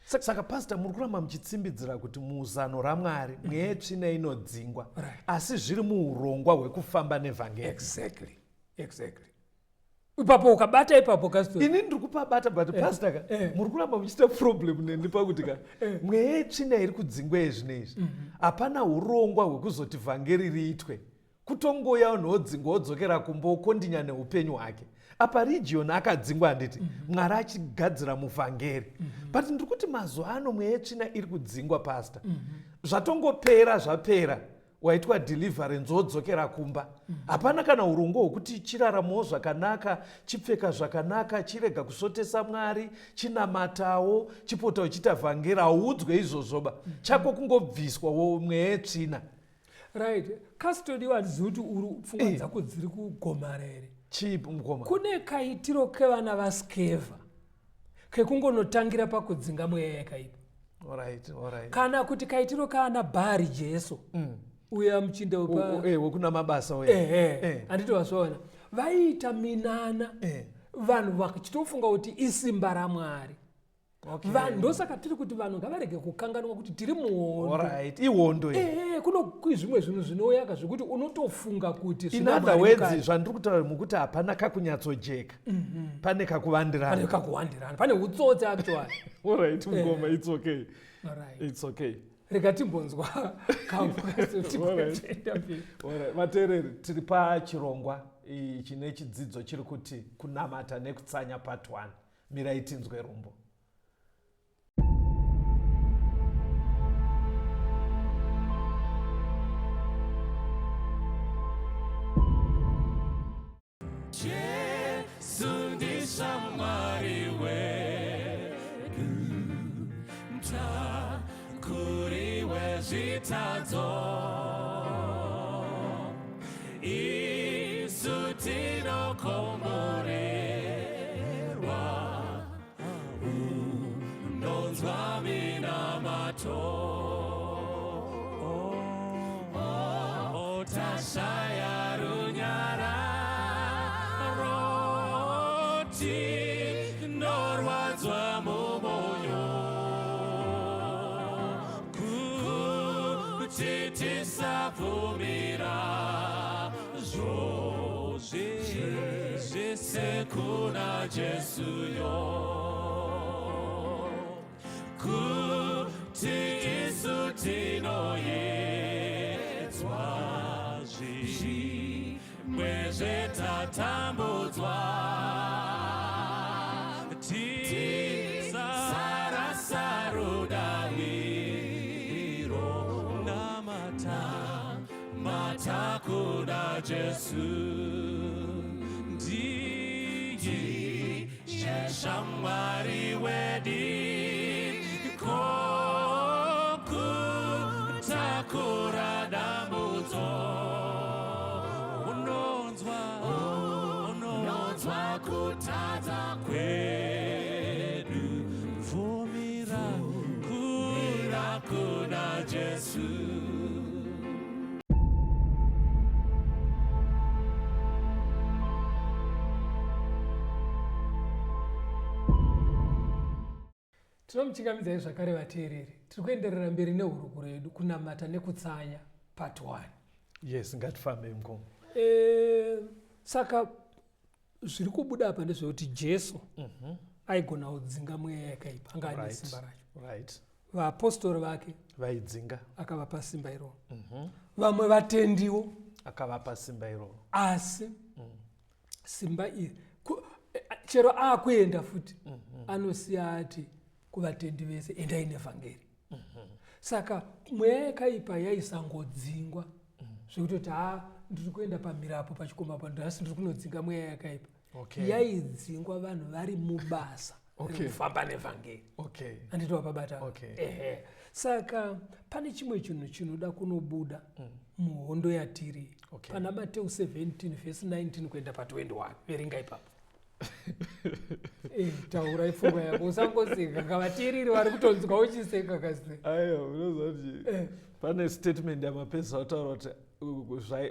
Saka pastor, muri kuramba muchitsimbidzira kuti muzano raMwari mweya yetsvina inodzingwa, asi zviri muurongwa hwekufamba nevhangeri. Exactly. Ipapo ukabata ipapo kastori. Ini ndiri kupabata, but pastor ka, muri kuramba muchiita problem neni pakuti ka mweya yetsvina iri kudzingwa yezvino izvi, hapana urongwa hwekuzoti vhangeri riitwe. Kutongoya vanhu vodzingwa, wodzokera kumba, wokondinya neupenyu hwake. Apa Region akadzingwa, handiti? Mwari achigadzira muvhangeri. But ndiri kuti mazuva ano mweya yetsvina iri kudzingwa, pastor, zvatongopera, zvapera, waitwa deliverance, wodzokera kumba. Hapana kana urongwa hwekuti chiraramawo zvakanaka, chipfeka zvakanaka, chirega kusvotesa Mwari, chinamatawo, chipota uchiita vhangeri. Hauudzwe izvozvoba. Chako kungobviswa mweya yetsvina. Right, custody, handizivi kuti uri pfungwa dzako dziri kugomara here. Chii, mukoma? Kune kaitiro kevana vaSkevha kekungonotangira pakudzinga mweya yakaipa, Alright. kana kuti kaitiro kaana Bhari Jesu, uya muchinda wepa Wekuna Mabasa uya. Ehe. Handiti wazvaona, vaiita minana, vanhu vachitofunga kuti isimba raMwari. Vanhu, ndosaka tiri kuti vanhu ngavarege kukanganwa kuti tiri muhondo. Alright, ihondo iyi. Ehe, kuno zvimwe zvinhu zvinouyaka zvekuti unotofunga kuti In zvina other Mwari words, mukati. zvandiri kutaura mukuti hapana kakunyatsojeka, pane kakuvandirana. Pane kakuwandirana, pane utsotsi actually. Alright, mukoma, it's okay. Alright. It's okay. Rega timbonzwa kambo. Alright. Alright, vateereri, tiri pachirongwa chine chidzidzo chiri kuti kunamata nekutsanya part 1. Mirai tinzwe rumbo. Jesu ndiSamwari wedu, mutakuri wezvitadzo. Isu tinokomborerwa, unonzwa minamato. Oh, tashaya runyararo, tinorwadzwa mumwoyo. Kuti tisabvumira zvose kuna Jesu yo. Kuti isu tinoyedzwa zvimwe zvetatambudzwa tisarasa rudaviro namata mata kuna Jesu ndiye shamwari wedi ko kutakura dambudzo unonzwa unonzwa kutadza kwedu bvumira kura kuna Jesu. Tinomuchingamidzai zvakare vateereri. Tiri kuenderera mberi nehurukuro yedu kunamata nekutsanya part 1. Yes, ngatifambei mukoma. E, saka zviri kubuda apa ndezvekuti Jesu aigona kudzinga mweya yakaipa, anga ane simba racho. Right. Vaapostori vake vaidzinga, akavapa simba iroro. Vamwe vatendiwo akavapa simba iroro. Asi simba iri chero akuenda futi anosiya ati kuvatendi vese endai nevhangeri. Saka mweya yakaipa yaisangodzingwa zvekutoti ha ndiri kuenda pamirapo pachikomo apo nhasi ndiri kunodzinga mweya yakaipa. Yaidzingwa vanhu vari mubasa rekufamba nevhangeri. Handiti wapabata? Ehe. Saka pane chimwe chinhu chinoda kunobuda muhondo yatiri. Pana Mateu 17 vhesi 19 kuenda pa 21. Verenga ipapo. Taura ipfungwa yako, usangoseka. Kavateereri vari kutonzwa uchiseka kasi. Aiwa, unoziva kuti pane statement yamapedza kutaura kuti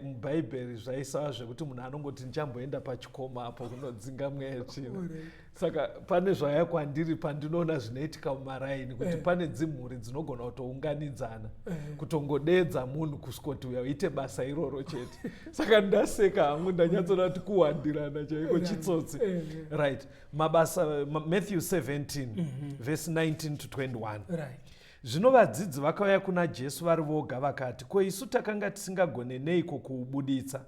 muBhaibheri zvaisava zvekuti munhu anongoti ndichamboenda pachikoma apo kunodzinga mweya yetsvina. Saka pane zvaya kwandiri pandinoona zvinoitika mumaraini kuti pane dzimhuri dzinogona kutounganidzana kutongodedza munhu kusvikoti uya uite basa iroro chete. Saka ndaseka hangu, ndanyatsoona kuti kuwandirana chaiko chitsotsi. Right. Mabasa Matthew 17 verse 19 to 21. Zvino vadzidzi vakauya kuna Jesu vari voga vakati, ko isu takanga tisingagone neiko kuubuditsa?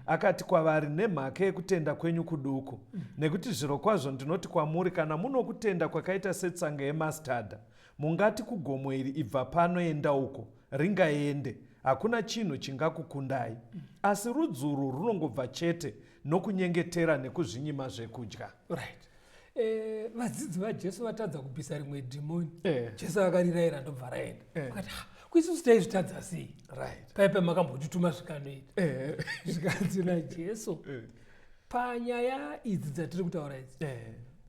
Akati kwavari, nemhaka yekutenda kwenyu kuduku. Nekuti zvirokwazvo ndinoti kwamuri, kana munokutenda kwakaita setsanga yemastada, mungati kugomo iri, ibva pano enda uko, ringaende, hakuna chinhu chingakukundai. Asi rudzi urwu runongobva chete nokunyengetera nekuzvinyima zvekudya. Right. Vadzidzi vaJesu vatadza kubvisa rimwe dhimoni. Jesu akarirayira ndobva raenda. Vakati, kuisusu taizvitadza sei? Paipa makambotituma zvikanoita. Zvikanzi naJesu, panyaya idzi dzatiri kutaura idzi,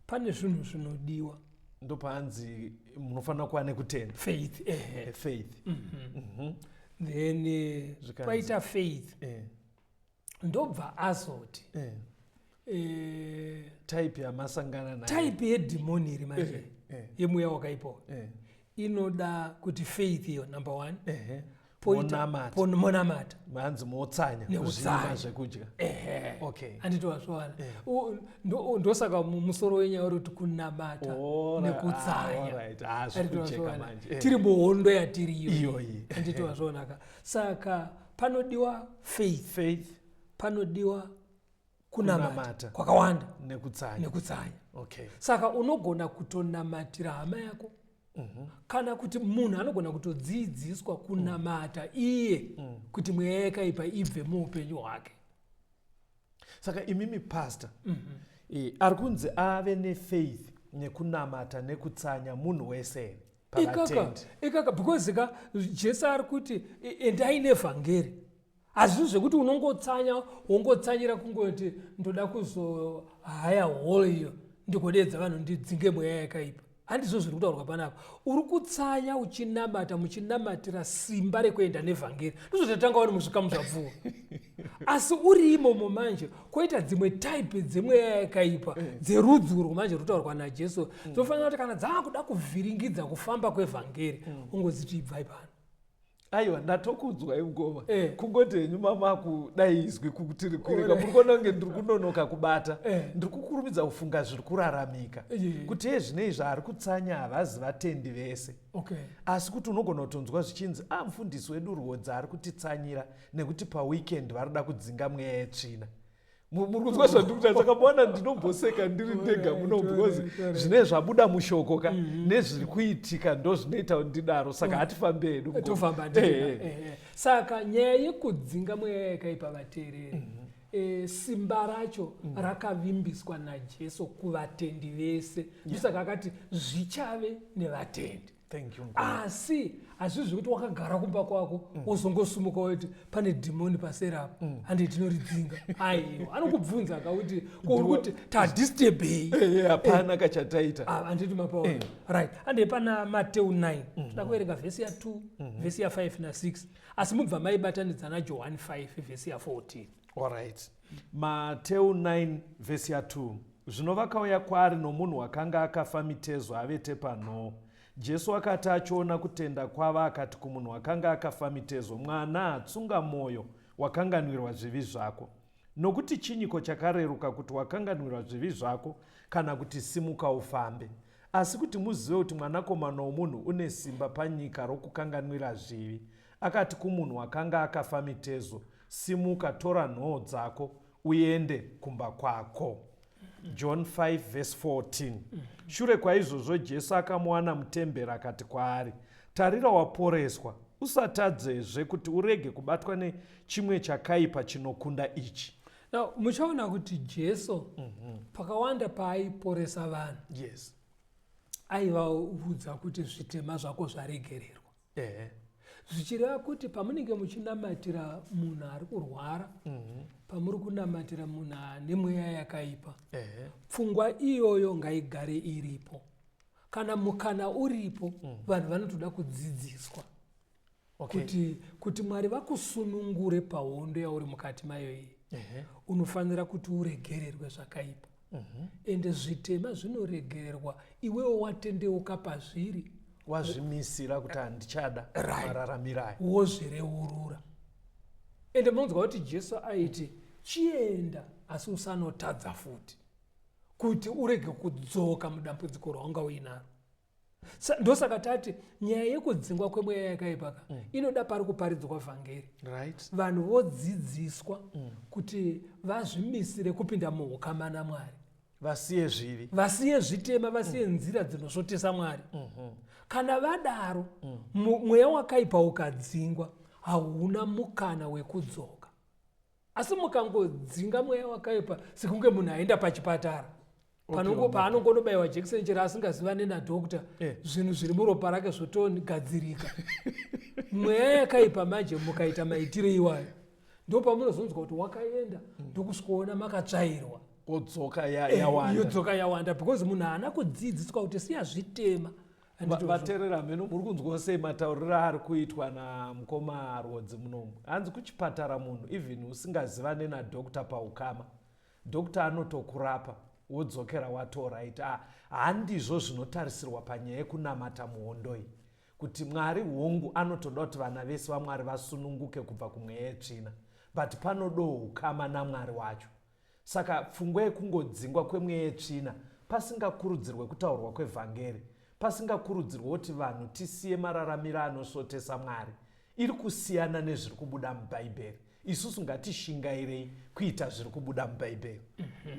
pane zvinhu zvinodiwa. Ndopaanzi munofanira kuva nekutenda. Faith. Faith. Then paita faith. Ndobva azoti Type yamasangana nayo. Type yedhimoni iri manje yemweya wakaipa inoda kuti faith iyo number 1. Monamata. Monamata. Manzi motsanya, Nekutsanya. kuzvinyima zvekudya. Handiti wazviwana. Ndosaka musoro wenyaya uri kuti kunamata nekutsanya. Handiti Zvekujeka wazviwana. manje. Tiri muhondo yatiri iyoyi. Iyoyi. Handiti wazvionaka. Saka panodiwa faith. Faith. Panodiwa kunamata. Kunamata. Kwakawanda. Nekutsanya. Nekutsanya. Saka unogona kutonamatira hama yako. Kana kuti munhu anogona kutodzidziswa kunamata iye kuti mweya yakaipa ibve muupenyu hwake. Saka imimi pastor, ari kunzi ave nefaith nekunamata nekutsanya munhu wese pavatendi. Ikaka, because ka Jesu ari kuti endai nevhangeri. Hazvisi zvekuti unongotsanya, wongotsanyira kungoti ndoda kuzohaya hall iyo ndigodedza vanhu ndidzinge mweya yakaipa. Handizvo zviri kutaurwa panapa. Uri kutsanya uchinamata, muchinamatira simba rekuenda nevhangeri. Ndizvo tatanga wani muzvikamu zvapfuura. Asi uri imomo manje, koita dzimwe type dzemweya yakaipa, dzerudzi urwu manje rutaurwa naJesu. Dzofanira kuti kana dzaakuda kuvhiringidza kufamba kwevhangeri, ungoziti ibvai pano. Aiwa, ndatokunzwai mukoma. Eh. Kungoti henyu mamakudai izwi kuti rikwirika, muri kuona kunge ndiri kunonoka kubata. Ndiri kukurumidza kufunga zviri kuraramika, kuti ye zvinei zvaari kutsanya havazi vatendi vese, asi kuti unogona kutonzwa zvichinzi, a mufundisi wedu Rwodzi ari kutitsanyira nekuti paweekend vari kuda kudzinga mweya yetsvina. Muri kunzwa zvandiri kuita? Saka maona ndinomboseka ndiri ndega muno, because zvinenge zvabuda mushoko ka nezviri kuitika, ndo zvinoita kuti ndidaro. Saka hatifambe hedu, mukoma. Tofamba. Saka nyaya yekudzinga mweya yakaipa, vateereri, simba racho rakavimbiswa naJesu kuvatendi vese. Ndosaka akati zvichave nevatendi. Thank you, mukoma. Asi hazvizvi zvekuti wakagara kumba kwako, wozongosumuka woti pane dhimoni paseri apo, handi tinoridzinga. Aiwa, anokubvunza akauti, ko uri kuti tadisturbei? Hapana kachataita. Ah, handiti mapaona? Right, handei pana Mateu 9. Toda kuverenga vhesi ya2, vhesi ya5 na6, asi mubva maibatanidza naJohani 5 vhesi ya14. Alright, Mateu 9 vhesi ya2. Zvino vakauya kwaari nomunhu wakanga akafa mitezo avete panhoo. Jesu akati achiona kutenda kwavo, akati kumunhu wakanga akafa mitezo, "Mwana, tsunga mwoyo, wakanganwirwa zvivi zvako." Nokuti chinyiko chakareruka, kuti wakanganwirwa zvivi zvako, kana kuti simuka ufambe? Asi kuti muzive kuti Mwanakomana womunhu une simba panyika rokukanganwira zvivi, akati kumunhu wakanga akafa mitezo, "Simuka, tora nhoo dzako, uende kumba kwako." John 5 verse 14. Shure kwaizvozvo Jesu akamuwana mutemberi akati kwaari, "Tarira, waporeswa. Usatadzezve, kuti urege kubatwa nechimwe chakaipa chinokunda ichi." Now muchaona kuti Jesu pakawanda paaiporesa vanhu, aivaudza kuti zvitema zvako zvaregererwa, zvichireva kuti pamunenge muchinamatira munhu ari kurwara, pamuri kunamatira munhu ane mweya yakaipa, pfungwa iyoyo ngaigare iripo. Kana mukana uripo, vanhu vanotoda kudzidziswa kuti Mwari vakusunungure pahondo yauri mukati mayo iyi, unofanira kuti uregererwe zvakaipa. Ende zvitema zvinoregererwa iwewo watendeuka pazviri, wazvimisira kuti handichada mararamiro aya. Wozvireurura. Ende munonzwa kuti Jesu aiti, "Chienda, asi usanotadza futi, kuti urege kudzoka mudambudziko rawanga uinaro." Ndosaka tati nyaya yekudzingwa kwemweya yakaipa ka inoda pari kuparidzwa vhangeri, vanhu vodzidziswa kuti vazvimisire kupinda muukama naMwari, vasiye zvivi, vasiye zvitema, vasiye nzira dzinosvotesa Mwari. Kana vadaro, mweya wakaipa ukadzingwa, hauna mukana wekudzoka. Asi mukangodzinga mweya wakaipa sekunge munhu aenda pachipatara, paanongonobayiwa jekiseni chero asingazivane nadoctor, zvinhu zviri muropa rake zvotogadzirika. Mweya yakaipa manje mukaita maitiro iwayo, ndo pamunozonzwa kuti wakaenda, ndokusvikoona makatsvairwa. Wodzoka yawanda. Yodzoka yawanda, because munhu haana kudzidziswa kuti siya zvitema. Handitozvo. Vateerera mheno muri kunzwawo sei matauriro ari kuitwa namukoma Rwodzi munomu? Hanzi kuchipatara munhu even usingazivane nadoctor paukama, doctor anotokurapa, wodzokera watoright. Ah, handizvo zvinotarisirwa panyaya yekunamata muhondo iyi, kuti Mwari hongu anotoda kuti vana vese vaMwari vasununguke kubva kumweya yetsvina, but panodawo ukama naMwari wacho. Saka pfungwa yekungodzingwa kwemweya yetsvina pasingakurudzirwe kutaurwa kwevhangeri, pasingakurudzirwe kuti vanhu tisiye mararamiro anosvotesa Mwari, iri kusiyana nezviri kubuda muBhaibheri. Isusu ngatishingairei kuita zviri kubuda muBhaibheri.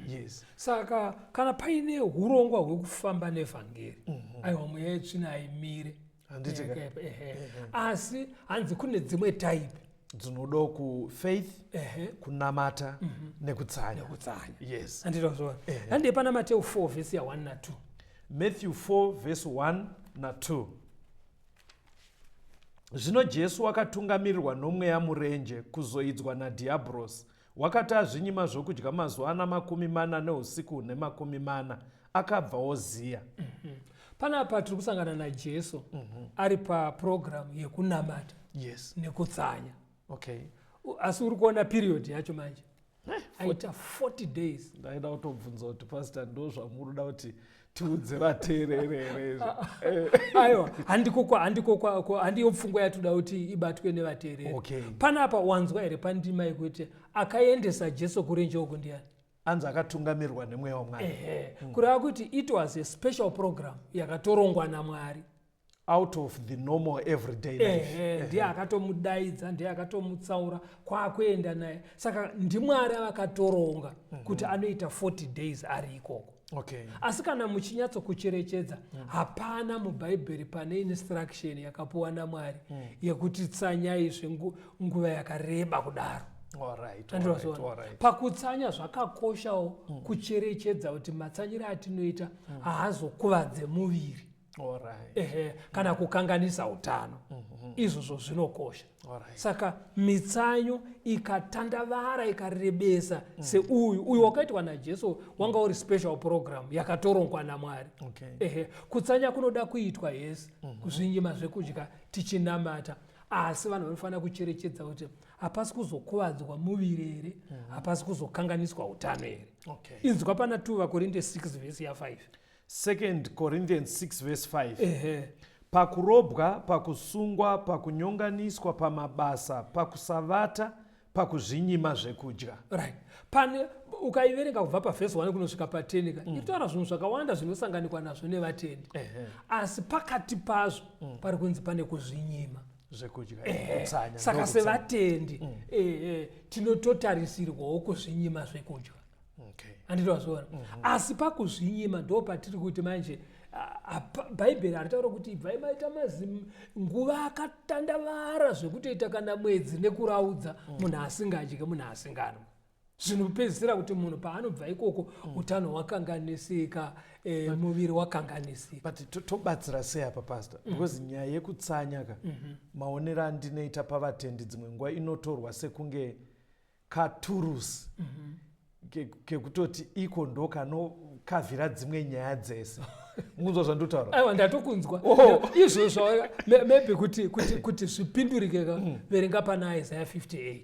Yes. Saka kana paine urongwa hwekufamba nevhangeri, aiwa, mweya yetsvina haimire. Handiti ka? Yakaipa, ehe. Asi hanzi kune dzimwe type dzinodawo kufaith, kunamata nekutsanya. Nekutsanya. Yes. Handitozvona? Handei pana Mateu 4 vhesi ya1 na2. Matthew 4 vhesi 1 na2. Zvino Jesu wakatungamirirwa noMweya murenje kuzoidzwa nadhiabhorosi. Wakati azvinyima zvokudya mazuva ana 40 neusiku hune 40, akabva oziya. Panapa tiri kusangana naJesu ari papurogiramu yekunamata nekutsanya. Asi uri kuona period yacho manje aita 40 days. Ndaida kutobvunza kuti, pastor, ndo zvamuri kuda kuti Tiudze vateerere here izvo? Aiwa, handiko handiko handiyo pfungwa yatoda kuti ibatwe nevateereri. Panapa wanzwa here pandima yekuti akaendesa Jesu kurenje uku ndiani? Anzi akatungamirwa nemweya waMwari. Ehe. Kureva kuti it was a special program yakatorongwa naMwari. Out of the normal everyday life. Ehe, ndiye akatomudaidza, ndiye akatomutsaura kwakuenda naye. Saka ndiMwari avakatoronga kuti anoita 40 days ari ikoko. Asi kana muchinyatsokucherechedza, hapana muBhaibheri pane instruction yakapuwa naMwari yekuti tsanyai zvenguva yakareba kudaro. Pakutsanya zvakakoshawo kucherechedza kuti matsanyiro atinoita haazokuvadze muviri. Ehe, kana kukanganisa utano. Izvozvo zvinokosha. Saka mitsanyo ikatandavara ikarebesa seuyu uyu wakaitwa naJesu wanga uri special program yakatorongwa naMwari. Ehe, kutsanya kunoda kuitwa yesi, kuzvinyima zvekudya tichinamata, asi vanhu vanofanira kucherechedza kuti hapasi kuzokuvadzwa muviri here, hapasi kuzokanganiswa utano here. Inzwa pana 2 vaKorinte 6 vhesi ya5. 2 Corinthians 6 verse 5. Pakurobwa, pakusungwa, pakunyonganiswa, pamabasa, pakusavata, pakuzvinyima zvekudya. Right. Pane ukaiverenga kubva pavhesi 1 kunosvika pa10 ka, inotaura zvinhu zvakawanda zvinosanganikwa nazvo nevatendi. Asi pakati pazvo pari kunzi pane kuzvinyima zvekudya. Saka sevatendi tinototarisirwawo kuzvinyima zvekudya. Handiti wazviona? Asi pakuzvinyima ndo patiri kuti manje Bhaibheri haritaura kuti ibvai maita nguva akatandavara zvekutoita kana mwedzi nekuraudza munhu asingadye, munhu asinganwe. Zvinopedzisira kuti munhu paanobva ikoko utano hwakanganisika, muviri wakanganisika. But tobatsira sei apa, Pastor? Because nyaya yekutsanya ka, maonero andinoita pavatendi, dzimwe nguva inotorwa sekunge katurusi kekutoti iko ndo kanokavhira dzimwe nyaya dzese. Munzwa zvandotaura? Aiwa, ndatokunzwa. Izvozvo maybe kuti zvipindurike ka, verenga pana Isaiah 58.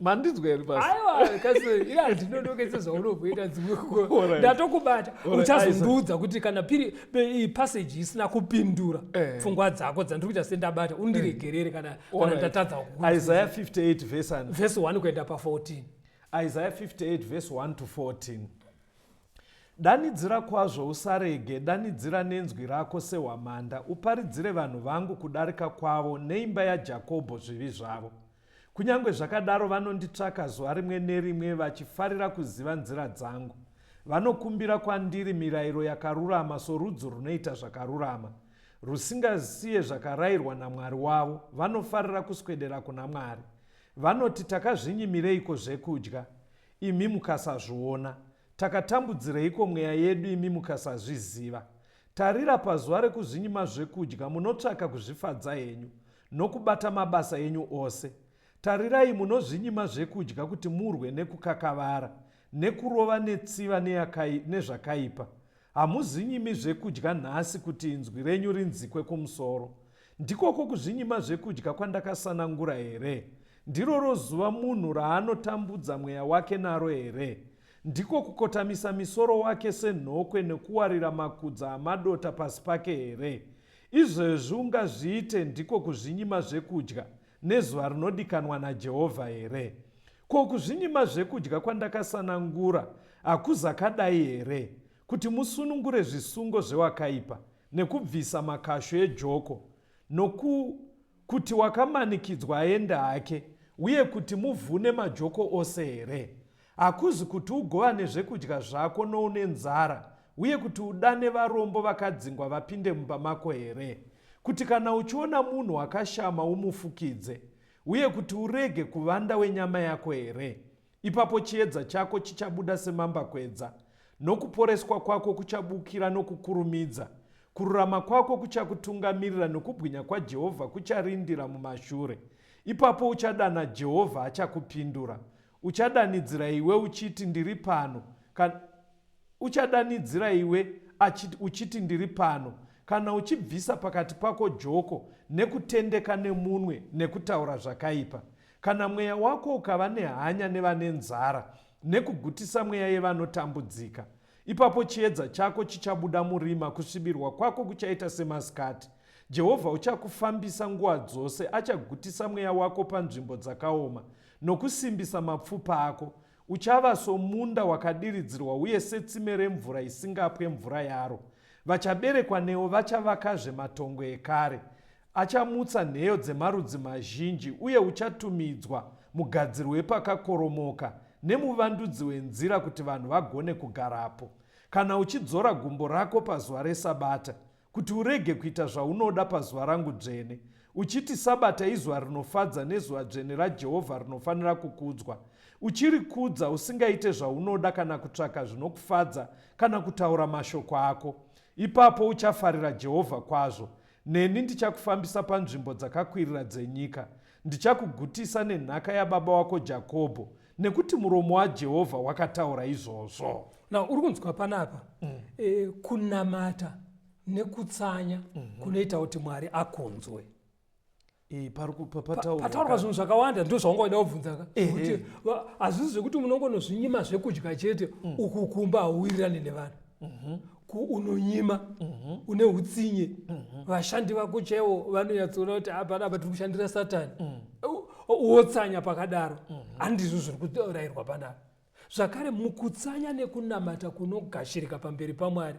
Mandinzwa here, Pastor? Aiwa, kasi ila handinonokese zvaunomboita dzimwe. Ndatokubata. Uchazondiudza kuti kana piri iyi passage isina kupindura pfungwa dzako dzandiri kuita sendabata, undiregerere kana ndatadza kukuudza. Isaiah 58 verse and Verse 1 kuenda pa14. Isaiah 58 verse 1 to 14. Danidzira kwazvo, usarege, danidzira nenzwi rako sehwamanda, uparidzire vanhu vangu kudarika kwavo neimba yaJakobho zvivi zvavo. Kunyange zvakadaro vanonditsvaka zuva rimwe nerimwe, vachifarira kuziva nzira dzangu. Vanokumbira kwandiri mirayiro yakarurama sorudzi runoita zvakarurama, rusingasiye zvakarayirwa naMwari wavo. Vanofarira kuswedera kuna Mwari. Vanoti, takazvinyimireiko zvekudya, imi mukasazviona? Takatambudzireiko mweya yedu, imi mukasazviziva? Tarira, pazuva rekuzvinyima zvekudya munotsvaka kuzvifadza henyu nokubata mabasa enyu ose. Tarirai, munozvinyima zvekudya kuti murwe nekukakavara, nekurova netsiva nezvakaipa. Hamuzvinyimi zvekudya nhasi kuti inzwi renyu rinzikwe kumusoro. Ndikoko kuzvinyima zvekudya kwandakasanangura here? Ndiroro zuva munhu raanotambudza mweya wake naro here? Ndiko kukotamisa misoro wake senhokwe nekuwarira makudza amadota pasi pake here? Izvezvi ungazviite ndiko kuzvinyima zvekudya nezuva rinodikanwa naJehovha here? Ko kuzvinyima zvekudya kwandakasanangura hakuzakadai here, kuti musunungure zvisungo zvewakaipa nekubvisa makashu ejoko, nokuti wakamanikidzwa aende hake, uye kuti muvhune majoko ose here? Hakuzi kuti ugovane zvekudya zvako noune nzara, uye kuti udane varombo vakadzingwa vapinde mumba mako here? Kuti kana uchiona munhu akashama umufukidze, uye kuti urege kuvanda wenyama yako here? Ipapo chiedza chako chichabuda semambakwedza, nokuporeswa kwako kuchabukira nokukurumidza. Kururama kwako kuchakutungamirira, nokubwinya kwaJehovha kucharindira mumashure. Ipapo uchadana Jehovha achakupindura. Uchadanidzira iwe uchiti, ndiri pano. Uchadanidzira iwe uchiti, ndiri pano, kana uchibvisa pakati pako joko nekutendeka nemunwe nekutaura zvakaipa. Kana mweya wako ukava nehanya nevane nzara nekugutisa mweya yevanotambudzika. Ipapo chiedza chako chichabuda murima, kusvibirwa kwako kuchaita semasikati. Jehovha uchakufambisa nguva dzose, achagutisa mweya wako panzvimbo dzakaoma, nokusimbisa mapfupa ako. Uchava somunda wakadiridzirwa uye setsime remvura isingapwe mvura yaro. Vachaberekwa newe vachavakazve matongo ekare. Achamutsa nheyo dzemarudzi mazhinji, uye uchatumidzwa mugadziri wepakakoromoka nemuvandudzi wenzira kuti vanhu vagone kugarapo. Kana uchidzora gumbo rako pazuva reSabata, kuti urege kuita zvaunoda pazuva rangu dzvene, uchiti Sabata izuva rinofadza nezuva dzvene raJehovha rinofanira kukudzwa, uchirikudza usingaite zvaunoda kana kutsvaka zvinokufadza kana kutaura mashoko ako, ipapo uchafarira Jehovha kwazvo, neni ndichakufambisa panzvimbo dzakakwirira dzenyika, ndichakugutisa nenhaka yababa wako Jakobho, nekuti muromo waJehovha wakataura izvozvo. Now uri kunzwa panapa kunamata nekutsanya kunoita kuti Mwari akunzwe. Pataurwa zvinhu zvakawanda, ndo zvaunga uida kubvunza ka, kuti hazvisi zvekuti munongonozvinyima zvekudya chete. Uku kumba hauwirirani nevanhu, unonyima, une utsinye, vashandi vako chaivo vanonyatsoona kuti hapana apa tiri kushandira Satani. Wotsanya pakadaro, handizvo zviri kurayirwa panapa. Zvakare mukutsanya nekunamata kunogashirika pamberi paMwari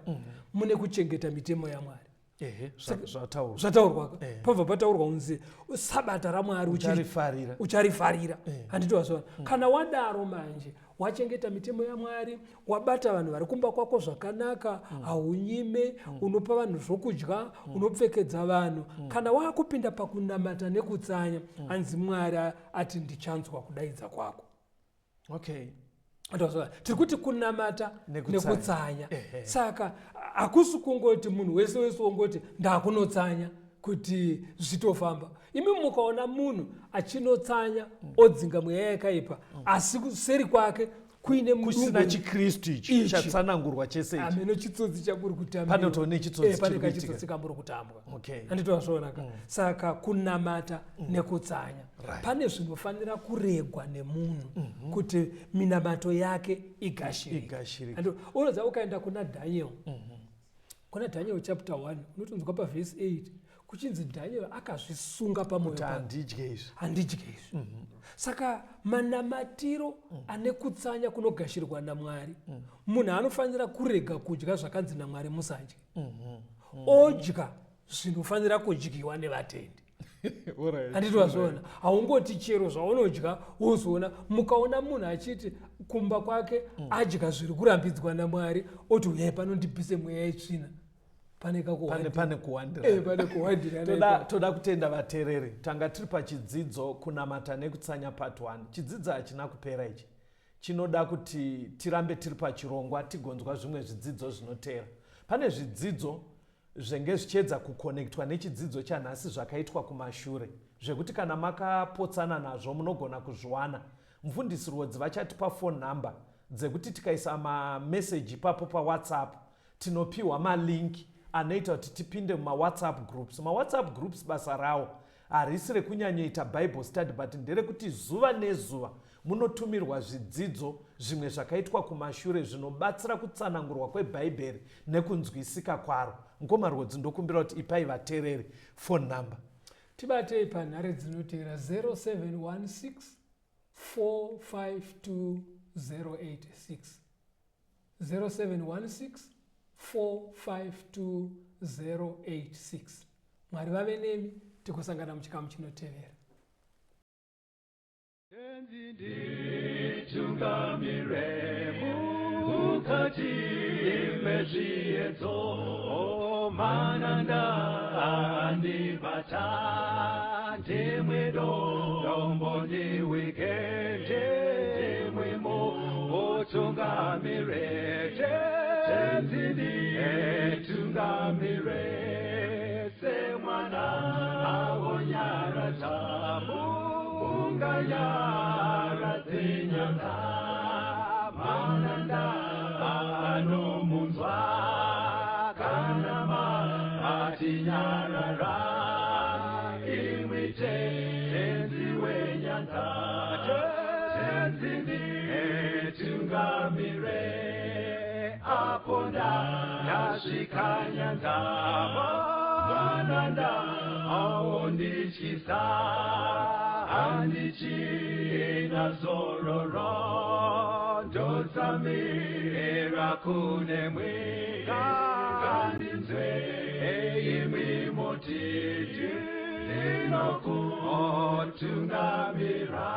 mune kuchengeta mitemo yaMwari. Zvataurwa. Zvataurwa ka. Pabva pataurwa kunzi Sabata raMwari ucharifarira. Ucharifarira, handiti wazviona? Kana wadaro manje, wachengeta mitemo yaMwari, wabata vanhu vari kumba kwako zvakanaka, haunyime, unopa vanhu zvokudya, unopfekedza vanhu, kana waakupinda pakunamata nekutsanya, hanzi Mwari ati, "Ndichanzwa kudaidza kwako." Ndozva tiri kuti kunamata nekutsanya. Nekutsanya. Saka hakusi kungoti munhu wese wese wongoti ndakunotsanya kuti zvitofamba. Imi mukaona munhu achinotsanya, odzinga mweya yakaipa, asi kuseri kwake kuine kusina mudungwe chiKristu ichi ichi. Chatsanangurwa chese ichi. Ameno chitsotsi chamuri kutambira. Panotova nechitsotsi Pane chiri kuitika. kachitsotsi kamuri kutambwa. Handiti wazviona ka? Saka kunamata nekutsanya, pane zvinofanira kuregwa nemunhu kuti minamato yake igashirike. Igashirike. Unoziva, ukaenda kuna Daniel, kuna Daniel chapter 1, unotonzwa pavhesi 8 kuchinzi Daniel akazvisunga pamwoyo kuti pake. Handidye izvi. Handidye izvi. Saka manamatiro ane kutsanya kunogashirwa naMwari, munhu anofanira kurega kudya zvakanzi naMwari musadye, odya zvinofanira kudyiwa nevatendi. Handiti wazviona? Haungoti chero zvaunodya wozoona. Mukaona munhu achiti kumba kwake adya zviri kurambidzwa naMwari, oti, "Uyai pano ndibvise mweya yetsvina," pane pane pane kuwandira. Pane kuwandira. Toda kutenda vateereri. Tanga tiri pachidzidzo kunamata nekutsanya part 1. Chidzidzo hachina kupera ichi, chinoda kuti tirambe tiri pachirongwa tigonzwa zvimwe zvidzidzo zvinoteera. Pane zvidzidzo zvenge zvichiedza kukonektwa nechidzidzo chanhasi zvakaitwa kumashure, zvekuti kana makapotsana nazvo munogona kuzviwana. Mufundisi Rwodzi vachatipa phone number dzekuti tikaisa mameseji ipapo paWhatsApp tinopiwa malink anoita kuti tipinde mumaWhatsApp groups. MaWhatsApp groups basa rawo harisi rekunyanyoita Bible study, but nderekuti zuva nezuva munotumirwa zvidzidzo zvimwe zvakaitwa kumashure zvinobatsira kutsanangurwa kwebhaibheri nekunzwisika kwaro. Mukoma Rwodzi, ndokumbira kuti ipai vateereri phone number. Tibatei panhare dzinotevera: 0716 452 086, 0716 452 086. Mwari vave nemi, tikusangana muchikamu chinotevera. Nditungamire mukati mezviedzo, mananda andibata, ndimwe dombo ndiwike, ndimwimo utungamire, Tenzi nditungamire, semwana awonyaradza unganyaradze nyanga, mananda anomunzwa kana matinyarara, imwi Tenzi wenyanga, Tenzi nditungamire apo. Ndasvika nyanza, mananda aondityisa, handichina zororo, ndotsamira kunemwi. Ngandinzwe imwi mutiti, ndinokutungamira.